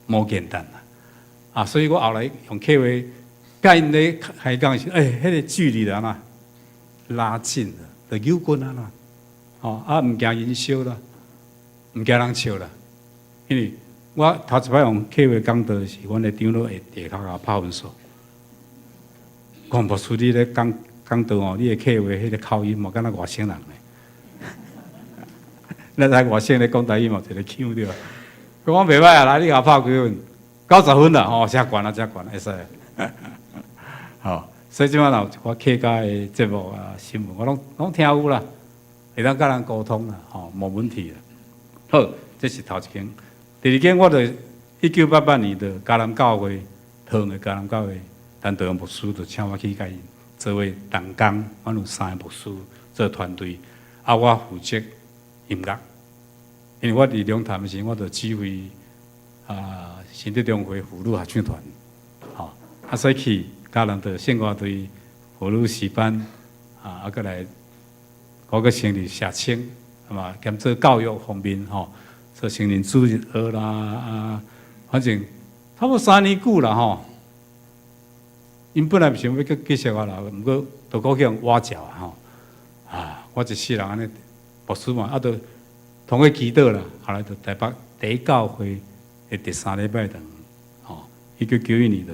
無簡單啦，啊，所以我後來用客話佮𪜶咧開講時，欸，彼個距離啦，拉近了，就友近啊啦，吼，啊，毋驚𪜶笑啦，毋驚人笑啦，因為我頭一擺用客話講道是，阮的長老會下跤共我拍分數。講牧師你咧講講道哦，你的客話彼个口音嘛，敢若外省人咧。咱知外省咧講台語嘛，一个腔對無？講袂歹啊，來你共我拍幾分？90分啦，吼，誠懸啊，誠懸，會使。吼，所以這擺若有一寡客家的節目啊、新聞，我攏攏聽有啦，會當佮人溝通啦，吼，無問題啦。好，這是頭一間。第二間，我就1988年就嘉南教會，桃園的嘉南教會，陳道牧師就請我去共𪜶做伙同工，阮有三个牧師做團隊，啊，我負責音樂，因為我佇龍潭的時，我就指揮啊新德中會婦女合唱團，吼，啊，所以去嘉南的聖歌隊婦女詩班，啊，啊，閣來我閣成立社青，係嘛，兼做教育方面，吼。做成人主日學啦，啊，反正差不多3年久啦吼。𪜶本來毋想欲閣繼續啊啦，毋過都閣去予挖角啊吼。啊，我一世人按呢，牧師嘛，啊，都通過祈禱啦，後來就台北第一教會的第三禮拜堂，吼，1991年就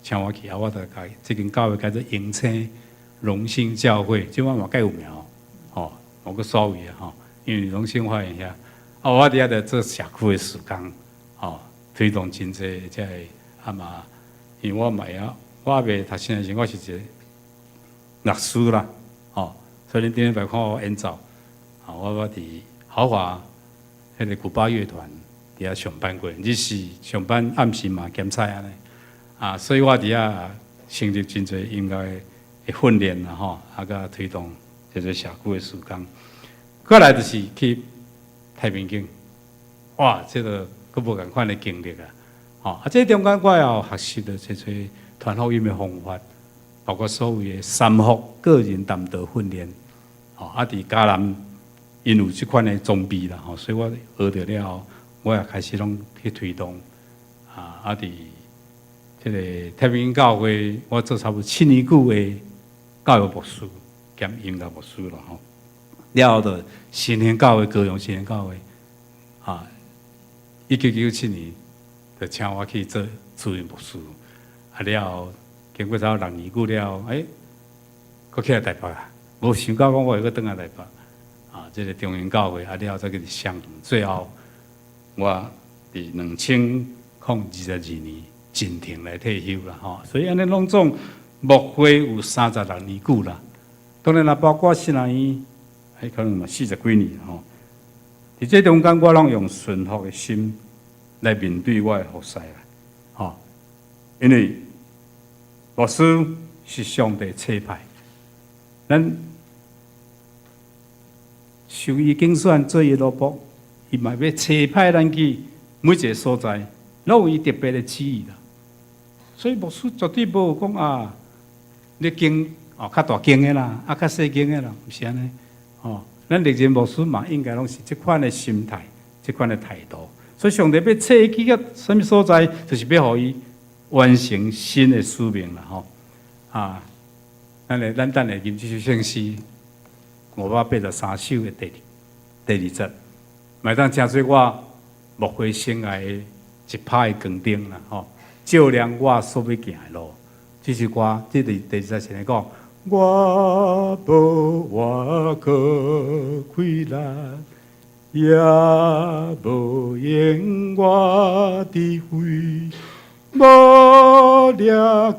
請我去，啊，我就共這間教會叫做迎青榮興教會，這擺嘛蓋有名吼，無閣煞位啊吼，因為榮興花園遐。啊，我佇遐就做社區的事工，吼，推動真濟這个啊嘛，因為我嘛會曉，我猶未讀書的時，我是一個樂師啦，吼，所以恁頂禮拜看我演奏，啊，我佇豪華彼个古巴樂團佇遐上班過，日時上班，暗時嘛兼差按呢，啊，所以我佇遐成立真濟音樂的訓練啦，吼，啊，佮推動這個社區的事工。過來就是去太平間，哇！這个閣無仝款的經歷啊，吼！啊，這中間我也有學習著這濟傳福音的方法，包括所謂的三福個人擔道訓練，吼！啊，佇嘉南𪜶有這款的裝備啦，吼，所以我學著了後，我也開始攏去推動，啊，啊，佇這個太平間教會，我做差不多7年久的教育牧師兼音樂牧師啦，吼。了後就新興教會，高雄新興教會，啊，1997年就請我去做主任牧師，啊了後經過差不多6年久了後，欸，閣起來台北啊，無想到講我會閣轉來台北，啊，這个中興教會，啊了後再去雙園，最後我佇2022年進庭來退休啦，吼，所以按呢攏總牧會有36年久啦，當然啦，包括新南醫。可能嘛四十幾年吼，佇這中間我攏用順服的心來面對我的服侍啦，吼，因為牧師是上帝差派，咱受伊揀選做伊奴僕，伊嘛欲差派咱去每一个所在，攏有伊特別的旨意啦。所以牧師絕對無講啊，你間哦較大間的啦，啊較細間的啦，毋是按呢。哦，咱歷任牧師嘛，應該攏是這款的心態，這款的態度。所以上帝欲差伊去到啥物所在，就是欲予伊完成新的使命啦。吼，啊，咱等下吟這首聖詩583首的第二節，嘛會當成做我牧會生涯的一拍的光燈啦。吼，照亮我所欲行的路。這首歌，這第二節是按呢講。我無倚靠氣力，也無用我智慧，無掠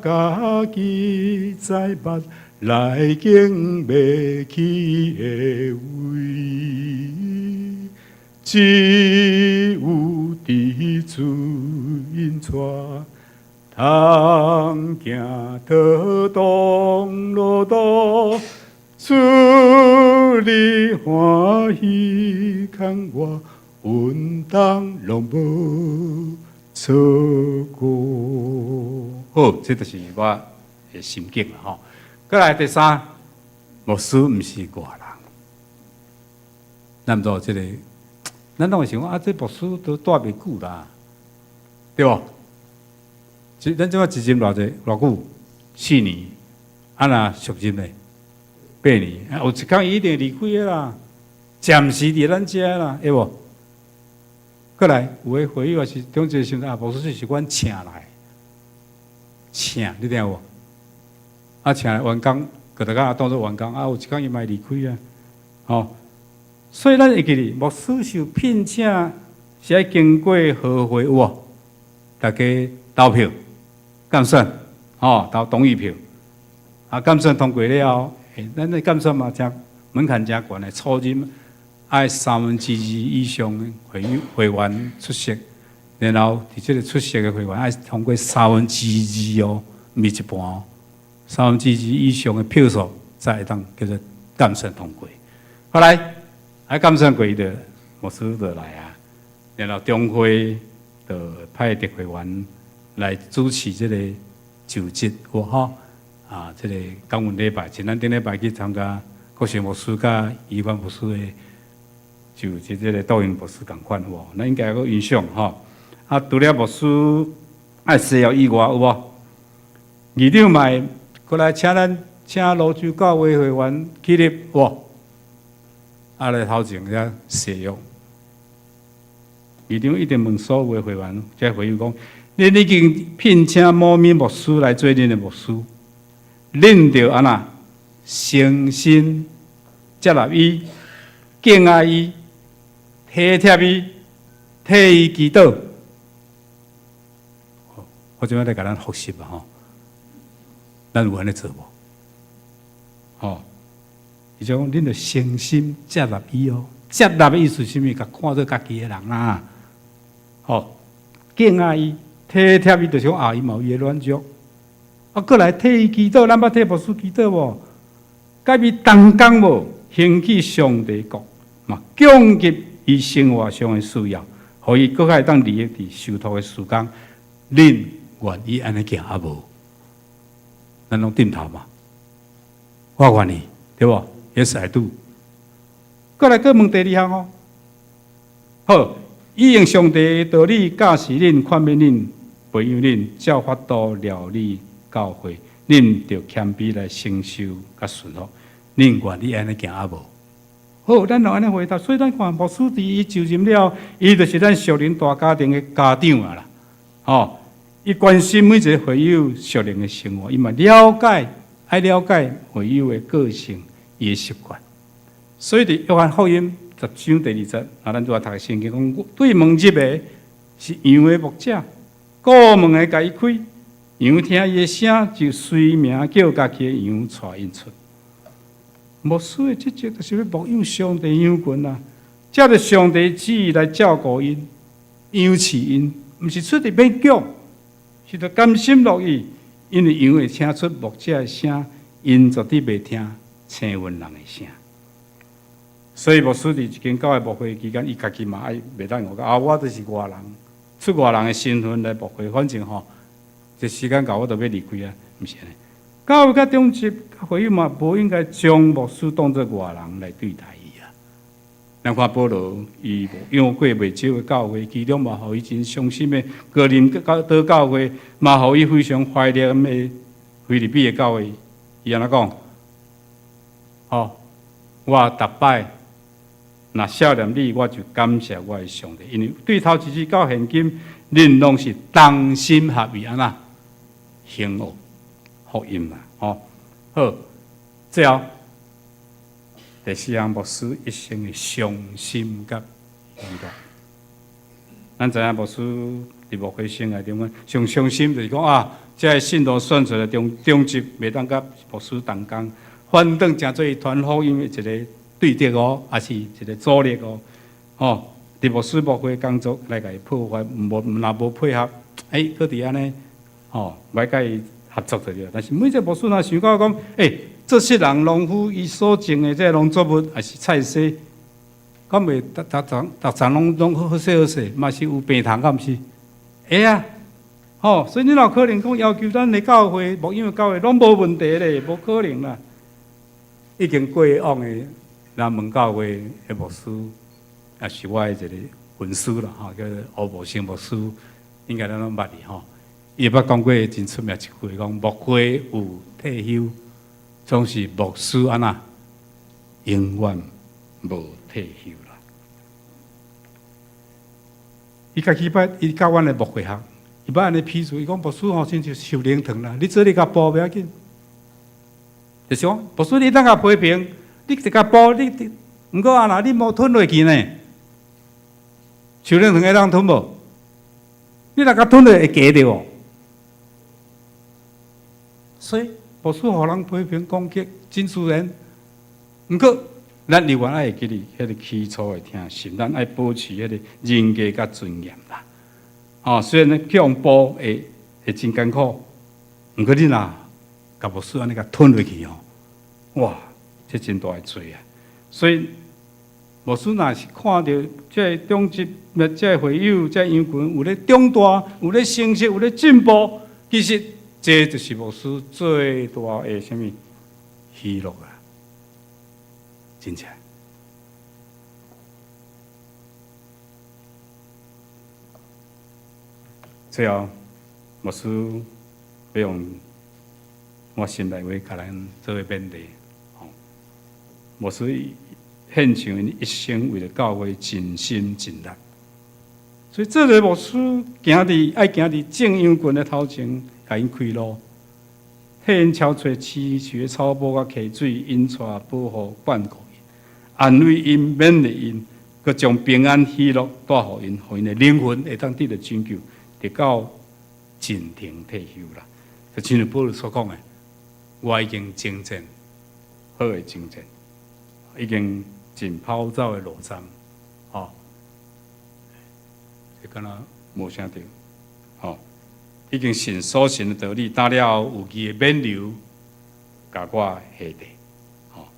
家己知捌來經欲去的位，只有佇主引帶。通行迌當路途，主你歡喜牽我，穩當攏無錯過。好，這就是我的心境啦吼。閣來第三，牧師毋是外人。咱毋知這个，咱攏會想講啊，這牧師都蹛袂久啦，對無？咱這擺一任偌濟偌久？4年，啊若續任咧8年，啊有一工伊一定離開的啦，暫時佇咱遮啦，會無？過來有的會友也是中一個時陣啊，牧師是阮請來，請你聽有無？啊，請來員工，閣大家當做員工啊，有一工伊嘛會離開啊，吼。所以咱會記得，牧師受聘請是愛經過合會有無？大家投票、監選，吼，投同意票。啊，監選通過了後，欸，咱的監選嘛，誠門檻誠懸的，初任愛二以上的會友會員出席，然後佇這个出席的會員愛通過三分之二哦，毋是一半哦，三分之二以上的票數才會當叫做監選通過。後來，啊，監選過伊就牧師就來啊，然後中會就派特會員來主持這个就職，有吼啊，這个感恩禮拜，像咱頂禮拜去參加國賢牧師佮伊萬牧師的就職這个杜英牧師仝款有無？咱應該閣印象吼。啊，除了牧師愛誓約以外，有無？議長嘛會過來請咱請蘆洲教會會員起立，有無？啊，來頭前遐誓約。議長一定問所有的會員，這會友講：恁已經聘請某物牧師來做恁的牧師，恁著按怎誠心接納伊、敬愛伊、體貼伊、替伊祈禱。我這擺來共咱複習啊吼，咱有按呢做無？吼，伊就講恁著誠心接納伊哦，接納的意思是啥物？共看做家己的人啊，吼，敬愛伊、體貼伊，就是講啊，伊嘛有伊的軟弱。啊，閣來替伊祈禱，咱捌替牧師祈禱無？佮伊同工無？興起上帝國，嘛供給伊生活上的需要，予伊閣較會當利用佇受託的時間。恁願意按呢行啊無？咱攏點頭嘛？我願意，對無？Yes I do。閣來閣問第二項哦。好，伊用上帝的道理教示恁、勸勉恁、培養恁，照法度料理教會，恁著謙卑來承受佮順服。恁願意按呢行啊無？好，咱就按呢回答。所以咱看牧師佇伊就任了，伊就是咱屬靈大家庭的家長啊啦。吼，伊關心每一个會友屬靈的生活，伊嘛了解，愛了解會友的個性、伊的習慣。所以佇約翰福音10章第2節，啊，咱拄仔讀聖經講，對門入的是羊的牧者，顧門的共伊開，羊聽伊的聲，就隨名叫家己的羊帶𪜶出。牧師的職責就是欲牧養上帝羊群啊，照著上帝旨意來照顧𪜶、養飼𪜶，毋是出佇勉強，是著甘心樂意，因為羊會聽出牧者的聲，𪜶絕對袂聽生勻人的聲。所以牧師佇一間教會牧會期間，伊家己嘛愛袂當講啊，我就是外人，出外人的身份來牧會，反正吼，這時間到我就欲離開啊，毋是按呢。教會佮長執會友嘛，無應該將牧師當做外人來對待伊啊。咱看保羅，伊牧養過袂少的教會，其中嘛，予伊真傷心的哥林多教會，嘛，予伊非常懷念的腓立比的教會。伊按怎講？吼，我逐擺若想念你，我就感謝我的上帝，因為對頭一日到現今，恁攏是同心合意按怎興旺福音啦，吼，好，最後第四項，牧師一生的傷心佮喜樂。咱知影牧師佇牧會生涯中，上傷心就是講啊，這个信徒選出來長執袂當佮牧師同工，反轉成做傳福音的一个對敵哦，抑是一个阻力哦，吼，佇牧師牧會工作來共伊破壞，無若無配合，欸，閣佇按呢，吼，袂共伊合作就對。但是每一个牧師若想到講，欸，這世人農夫伊所種的這个農作物，抑是菜蔬，敢袂逐逐層逐層攏攏好勢好勢，嘛是有病蟲，敢毋是？會啊，吼，所以你若有可能講要求咱的教會牧養的教會攏無問題咧，無可能啦。已經過往的南門教會的牧師，也是我的一個恩師啦，吼，叫做吳慕生牧師，應該咱攏捌伊吼。伊捌講過真出名一句話，講牧會有退休，總是牧師按怎永遠無退休啦。伊家己捌，伊教阮的牧會學，伊捌按呢譬喻，伊講牧師吼，親像受靈糖啦，你做你共哺袂要緊，就是講牧師你當共批評，你直共哺，你，毋過啊，若你無吞落去呢，受靈糖會當吞無？你若共吞落會加著哦。所以牧師予人批評攻擊，真自然。毋過，咱猶原愛會記得彼个起初的疼心，咱愛保持彼个人格佮尊嚴啦。哦，雖然去予哺會真艱苦，毋過你若共牧師按呢共吞落去吼，哇，這真大的罪啊！所以牧師若是看著這個長執、這個會友、這個羊群有咧長大、有咧成熟、有咧進步，其實這就是牧師最大的啥物喜樂啊！真正。最後，牧師欲用我心內話共咱做個勉勵。牧師獻上𪜶一生為著教會盡心盡力，所以做个牧師，行佇愛行佇眾羊群的頭前，共𪜶開路，替𪜶敲揣崎嶇的草坡佮溪水，引帶保護看顧𪜶，安慰𪜶，勉勵𪜶，閣將平安喜樂帶予𪜶，予𪜶的靈魂會當得著拯救，直到盡庭退休啦。就親像保祿所講的，我已經征戰，好的征戰，已經盡跑走的路程，吼，這敢若無啥對，吼，已經信所信的道理，當了有義的勉勵，共我下地，吼，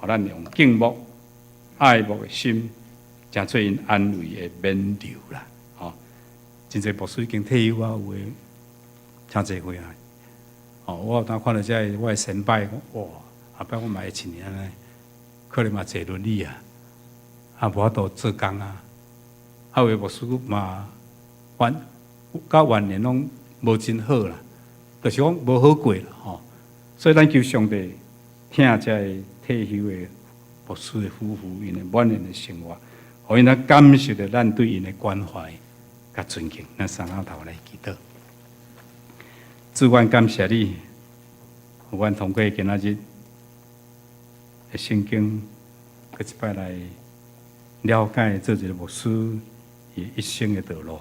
予咱用敬慕、愛慕的心，誠做𪜶安慰的勉勵啦，吼。真濟牧師已經退休啊，有的誠濟歲啊，哦，我有當看著這个我的先輩，哇，後擺我嘛會親像按呢，可能嘛坐輪椅啊，啊無法度做工啊，啊有的牧師嘛晚到晚年攏無真好啦，就是講無好過啦吼。所以咱求上帝疼這个退休的牧師的夫婦，𪜶的晚年的生活，予𪜶通感受著咱對𪜶的關懷佮尊敬。咱三下頭來祈禱。主，阮感謝你，予阮通過今仔日的聖經，閣一擺來了解做一个牧師伊一生的道路。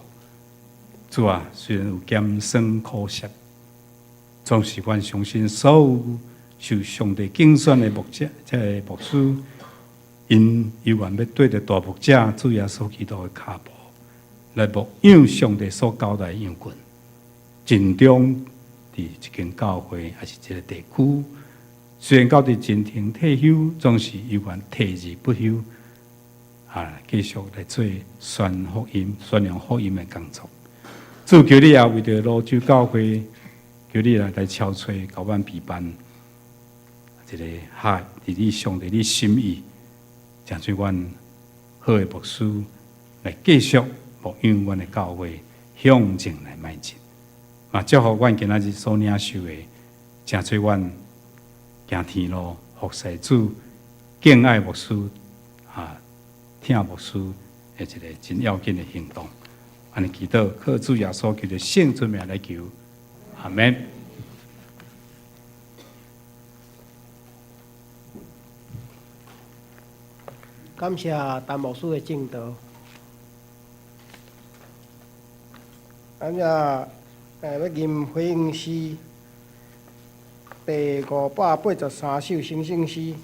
主啊，雖然有鹹酸苦澀，總是阮相信所有受上帝揀選的牧者，這个牧師，𪜶猶原欲綴著大牧者主耶穌基督的跤步，來牧養上帝所交代的羊群，盡忠佇一間教會，抑是一个地區。雖然到佇盡庭退休，總是猶原退而不休，啊，繼續來做傳福音、宣揚福音的工作。主求你也為著蘆洲教會，求你來敲揣，共阮備辦一个合佇你上帝你心意，成做阮好的牧師來繼續牧養阮的教會向前來邁進。嘛，祝福阮今仔日所領受的，成做阮行天路服侍主、敬愛牧師、啊，疼牧師的一个真要緊的行動。按呢祈禱，靠主耶穌基督聖尊名來求，阿門。感謝陳牧師的證道。咱遮欲吟回應詩第583首成聖詩，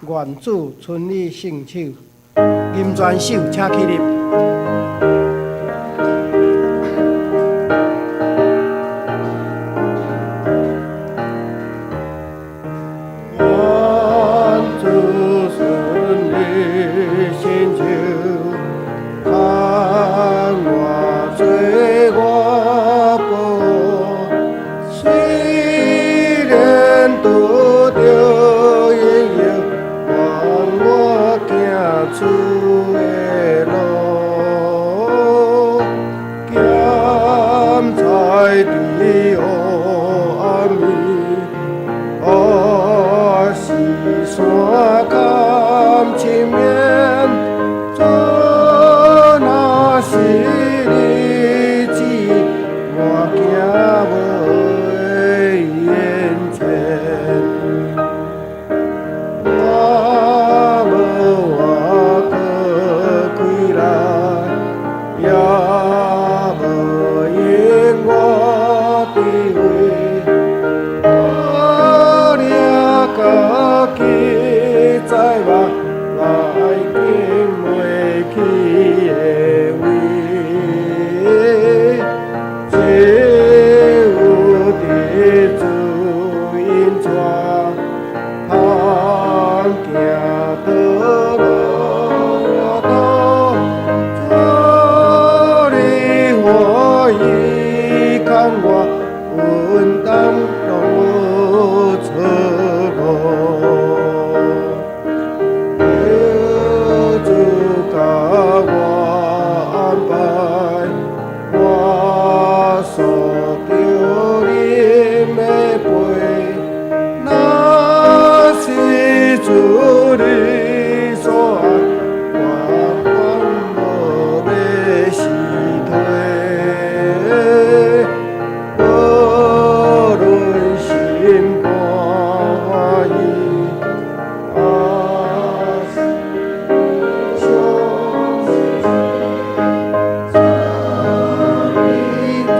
願主親你聖手，吟全首，請起立。願主賜你聖手，牽我做我寶，雖然拄著引誘，願我行主的路。伊牽我，分擔攏無錯誤。求主共我安排，我所著啉的杯，若是主你所愛，我願無欲辭退。無論心肝歡喜，抑是傷心，你都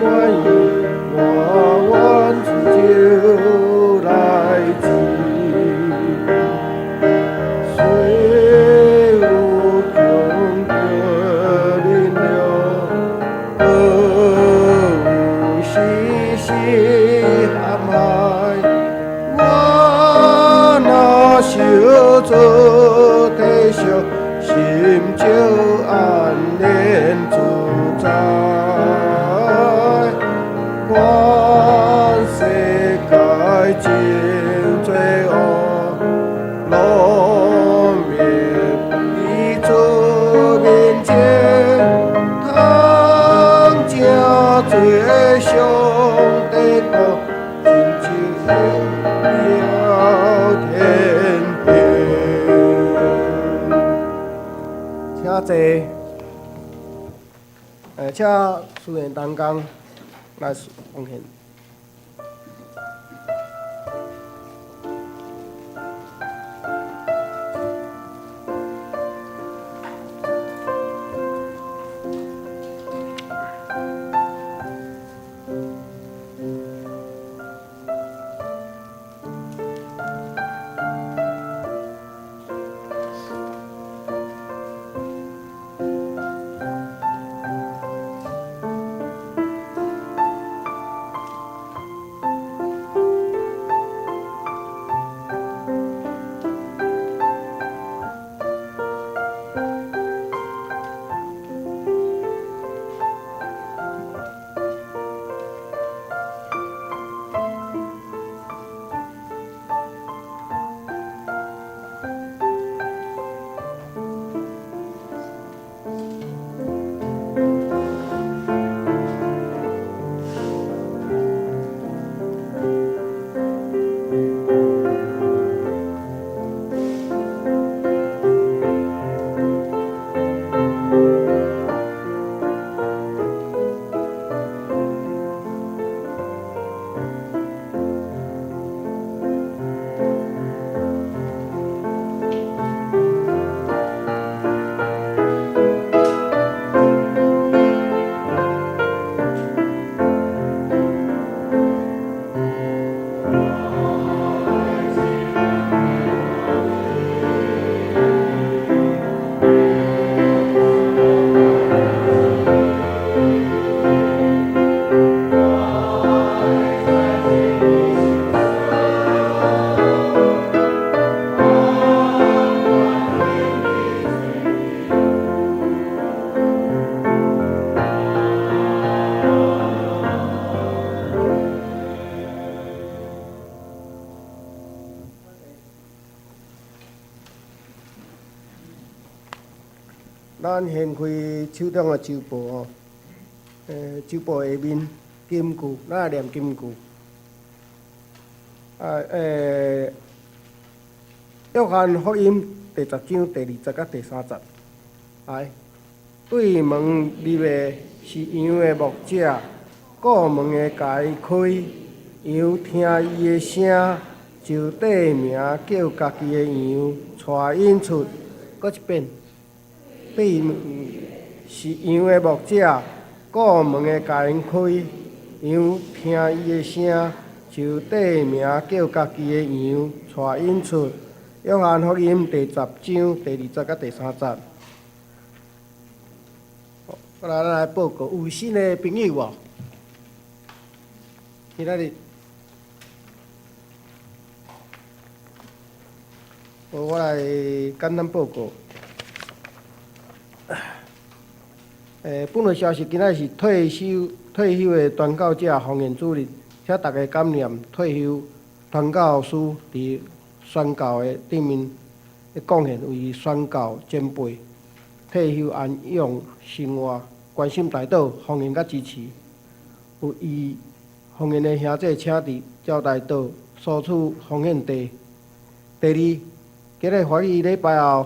滿意，我願隨主來去。雖有窮困冷落，有時時陷害，我若受主體恤，心就安然自在。看世界真罪惡，攏滅佇主面前，通正做上帝國，真正榮耀天庭。請坐，請書院同工來奉獻。咱掀開手中的周報哦，周報下面金句，咱來念金句。啊，約翰福音第十章第二節佮第三節，來，對門入的是羊的牧者，顧門的共伊開，羊聽伊的聲，就綴名叫家己的羊，帶𪜶出。閣一遍。對門是羊的牧者，顧門的共𪜶開，羊聽伊的聲，就綴名叫家己的羊，帶𪜶出。約翰福音第十章第二節佮第三節。好，過來咱來報告，有新的朋友無？今仔日，我來簡單報告。本會消息，今仔是退休的傳教者奉獻主日，請大家感念退休傳教士佇宣教的頂面的貢獻，為宣教前輩退休安養生活，關心代禱、奉獻佮支持。有意奉獻的兄弟，請佇招待所索取奉獻袋。第二，今日華語禮拜後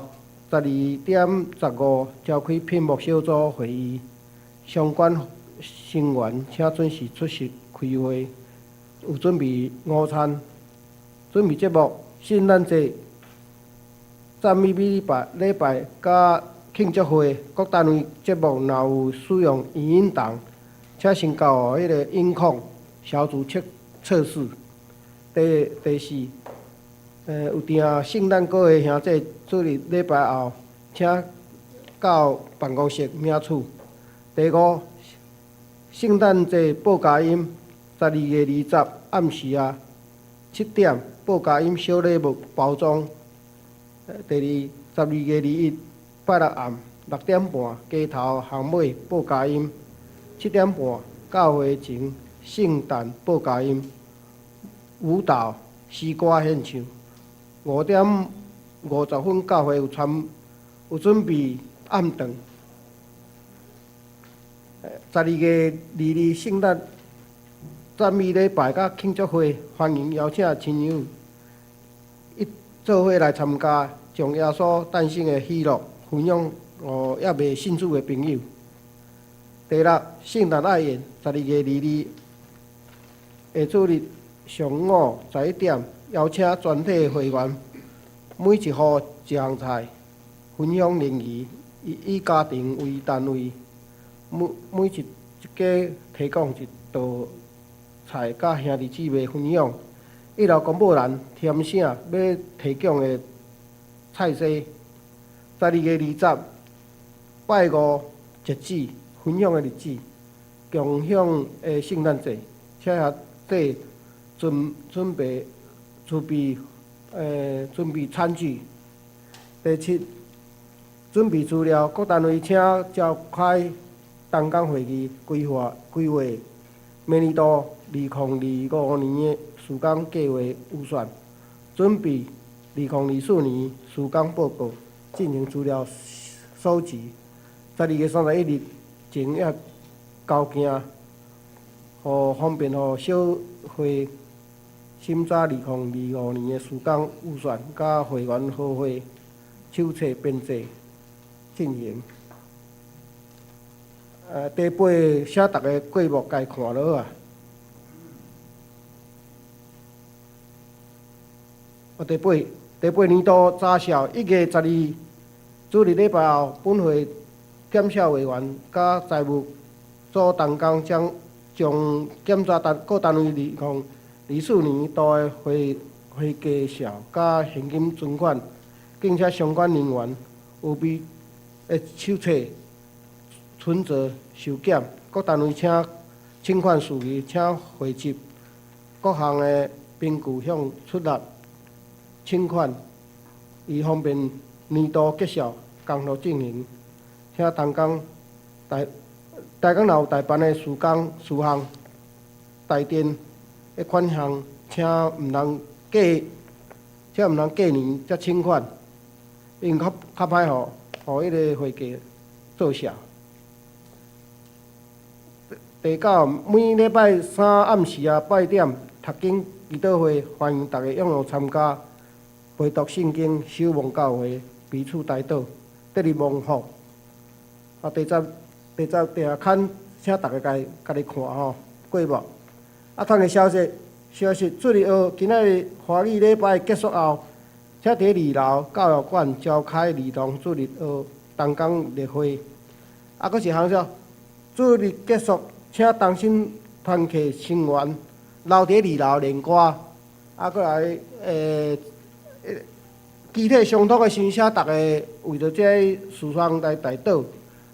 12:15召開聘牧小組會議，相關成員請準時出席開會。有準備午餐，準備節目，聖誕節、讚美禮拜佮慶祝會，各單位節目若有使用影音檔，請先交予彼个音控小組測試。第四，有訂聖誕歌的兄弟，主日禮拜後，請到辦公室領取。第五，聖誕節報佳音，12月20暗時啊7點報佳音小禮物包裝。第二，12月21拜六暗6點半街頭巷尾報佳音，7點半教會前聖誕報佳音舞蹈詩歌獻唱。5點50分教會有準備暗頓。12月22聖誕讚美禮拜佮慶祝會，歡迎邀請親友一做伙來參加，將耶穌誕生的喜樂分享予猶未信主的朋友。第六，聖誕愛宴，12月22下主日上午11點，邀請全體會員，每一戶一項菜，分享聯誼，以家庭為單位，每一家提供一道菜，佮兄弟姊妹分享。一樓公布欄填寫欲提供的菜式。12月20拜五截止分享的日子，共享的聖誕節，請兄弟準備準備準備餐具。第七，準備資料，各單位請召開同工會議，規劃明年度2025年的事工計劃預算，準備2024年事工報告，進行資料搜集。12月31日前要交件，予方便予小會審查2025年的事工預算，佮會員好會手冊編製進行。第八，請逐家過目共看落啊。第八年度查數1月12主日禮拜後，本會檢視委員佮財務組同工將檢查各單位2024年度的會計數佮現金存款，並且相關人員有備的手冊存摺收檢。各單位請請款事宜，請匯集各項的憑據向出納請款，以方便年度結算工作進行。請同工代工若有待辦的事項、代墊的款項，請毋通過年才請款，因為較歹予彼个會計做數。第九，每禮拜三暗時啊8點，讀經祈禱會，歡迎逐家踴躍參加，陪讀聖經、守望教會、彼此代禱、得力蒙福。第十訂刊，請逐家家己看吼，過目。通個消息，主日學今仔日華語禮拜結束後，請佇二樓教育館召開兒童主日學同工例會。閣一項說，主日結束，請同心團契成員留佇二樓練歌。閣來肢體相通的時，請逐家為著這個事項來代禱。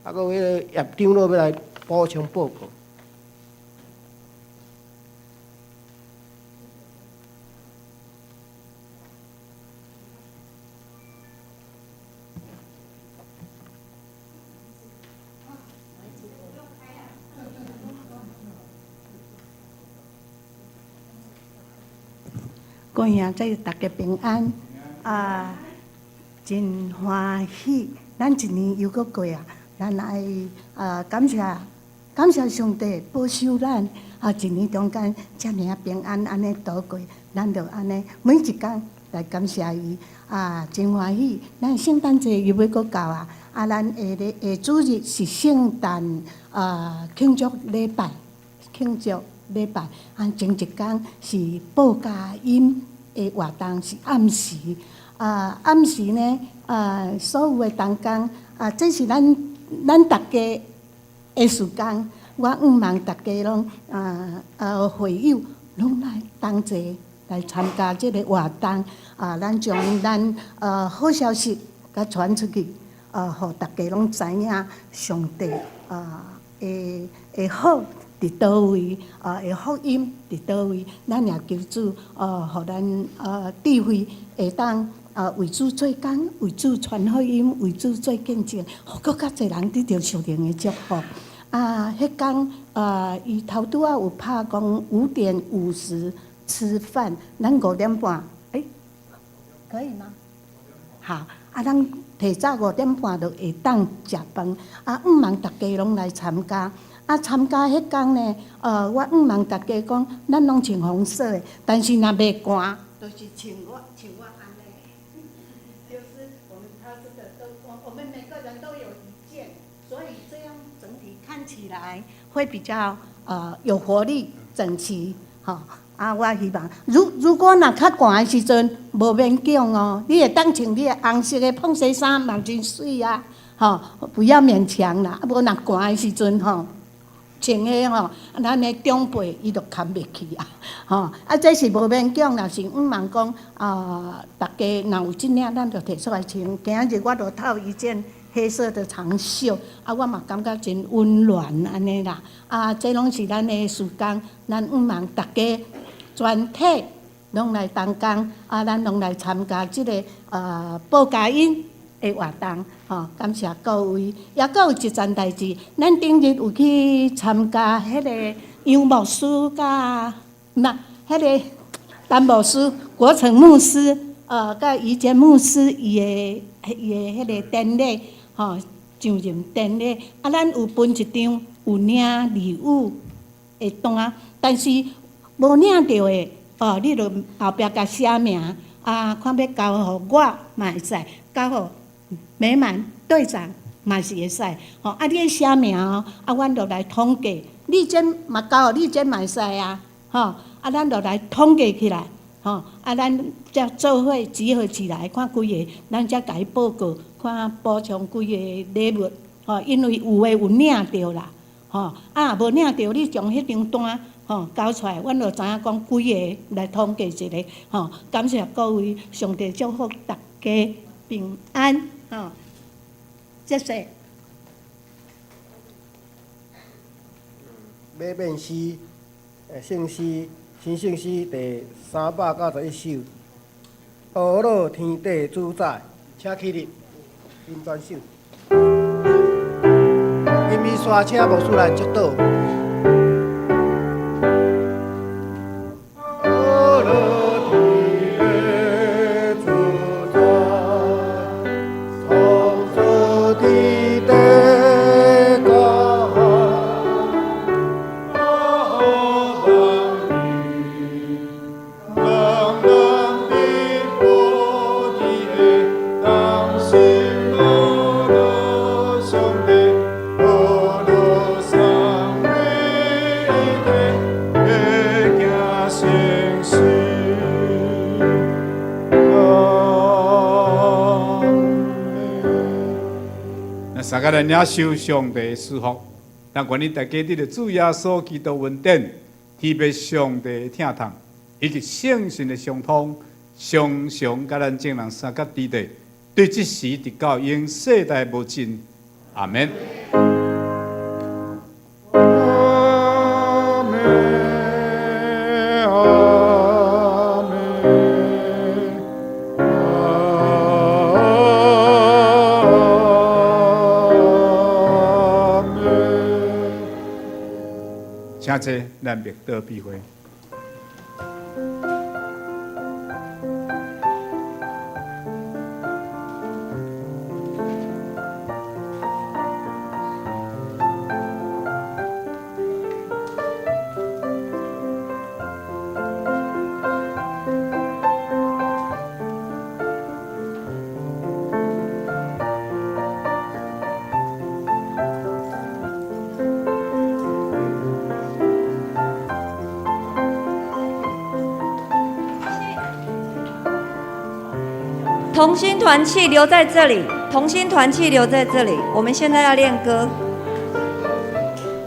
閣有彼个葉長老欲來補充報告。各位兄弟大家平安啊！真歡喜，咱一年又閣過啊！咱愛啊感謝感謝上帝保守咱啊！一年中間遮爾仔平安按呢度過，咱就按呢每一工來感謝伊啊！真歡喜，咱聖誕節又欲閣到啊！啊，咱下日下主日是聖誕啊慶祝禮拜，慶祝禮拜啊，前一工是報佳音的活動，是暗時啊，暗時呢啊，所有的同工啊，這是咱咱逐家的時間，我向望逐家攏啊啊會友攏來同齊來參加這个活動啊，咱將咱好消息共傳出去啊，予逐家攏知影上帝啊的的好佇佗位啊，的福音佇佗位，咱也求主啊，予咱啊智慧會當啊為主做工，為主傳福音，為主做見證，予閣較濟人得著屬靈的祝福。啊，彼工啊，伊頭拄仔有拍講5點50吃飯，咱5點半，欸，可以嗎？好，啊，咱提早五點半就會當食飯，啊，向望逐家攏來參加。啊，參加彼工呢，我向望逐家講，咱攏穿紅色的，但是若袂寒，就是穿我像我按呢，就是我們他這個都，我們每個人都有一件，所以這樣整體看起來會比較有活力、整齊，吼。啊，我希望，如果若較寒的時陣，無勉強哦，你會當穿你的紅色的膨紗衫嘛真媠啊，吼，不要勉強啦。啊，無若寒的時陣吼，穿彼吼，咱的長輩伊就牽袂去啊，吼。啊，這是無勉強，若是向望講啊，逐家若有這領，咱就提出來穿。今仔日我就套一件黑色的長袖，啊，我嘛感覺真溫暖按呢啦。啊，這攏是咱的時間，咱向望逐家全體攏來同工，啊，咱攏來參加這个報佳音的活動，吼，感謝各位。抑閣有一件代誌，咱頂日有去參加彼个楊牧師佮那彼个陳牧師、國成牧師，佮宜堅牧師伊的伊的彼个典禮，吼，上任典禮。啊，咱有分一張有領禮物的單，但是無領著的，哦，你著後壁共寫名，啊，看欲交予我嘛會使，交予美滿隊長嘛是會使，吼，啊，你愛寫名哦，啊，阮就來統計，麗珍嘛交予麗珍嘛會使啊，吼，啊，咱就來統計起來，吼，啊，咱才做伙集合起來，看幾个，咱才共伊報告，看補充幾个禮物，吼，因為有的有領著啦，吼，啊，無領著，你將彼張單。吼，交出來，阮就知影講幾个來統計一下，吼，感謝各位，上帝祝福大家平安，吼，謝謝。馬變詩，聖詩，新聖詩第391首，阿樂天地主宰，請起立，林專守。金米刷，請牧師來祝禱。大家來領受上帝的祝福，但願意大家得著主耶穌基督恩典，天父上帝的疼痛，以及聖神的相通，常常佮咱眾人相佮佇咧，對這時直到永世代無盡。阿門。阿門，阿門，阿門。請坐，咱默禱閉會。同心團契留在這裡，同心團契留在這裡。我們現在要練歌，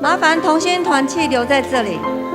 麻煩同心團契留在這裡。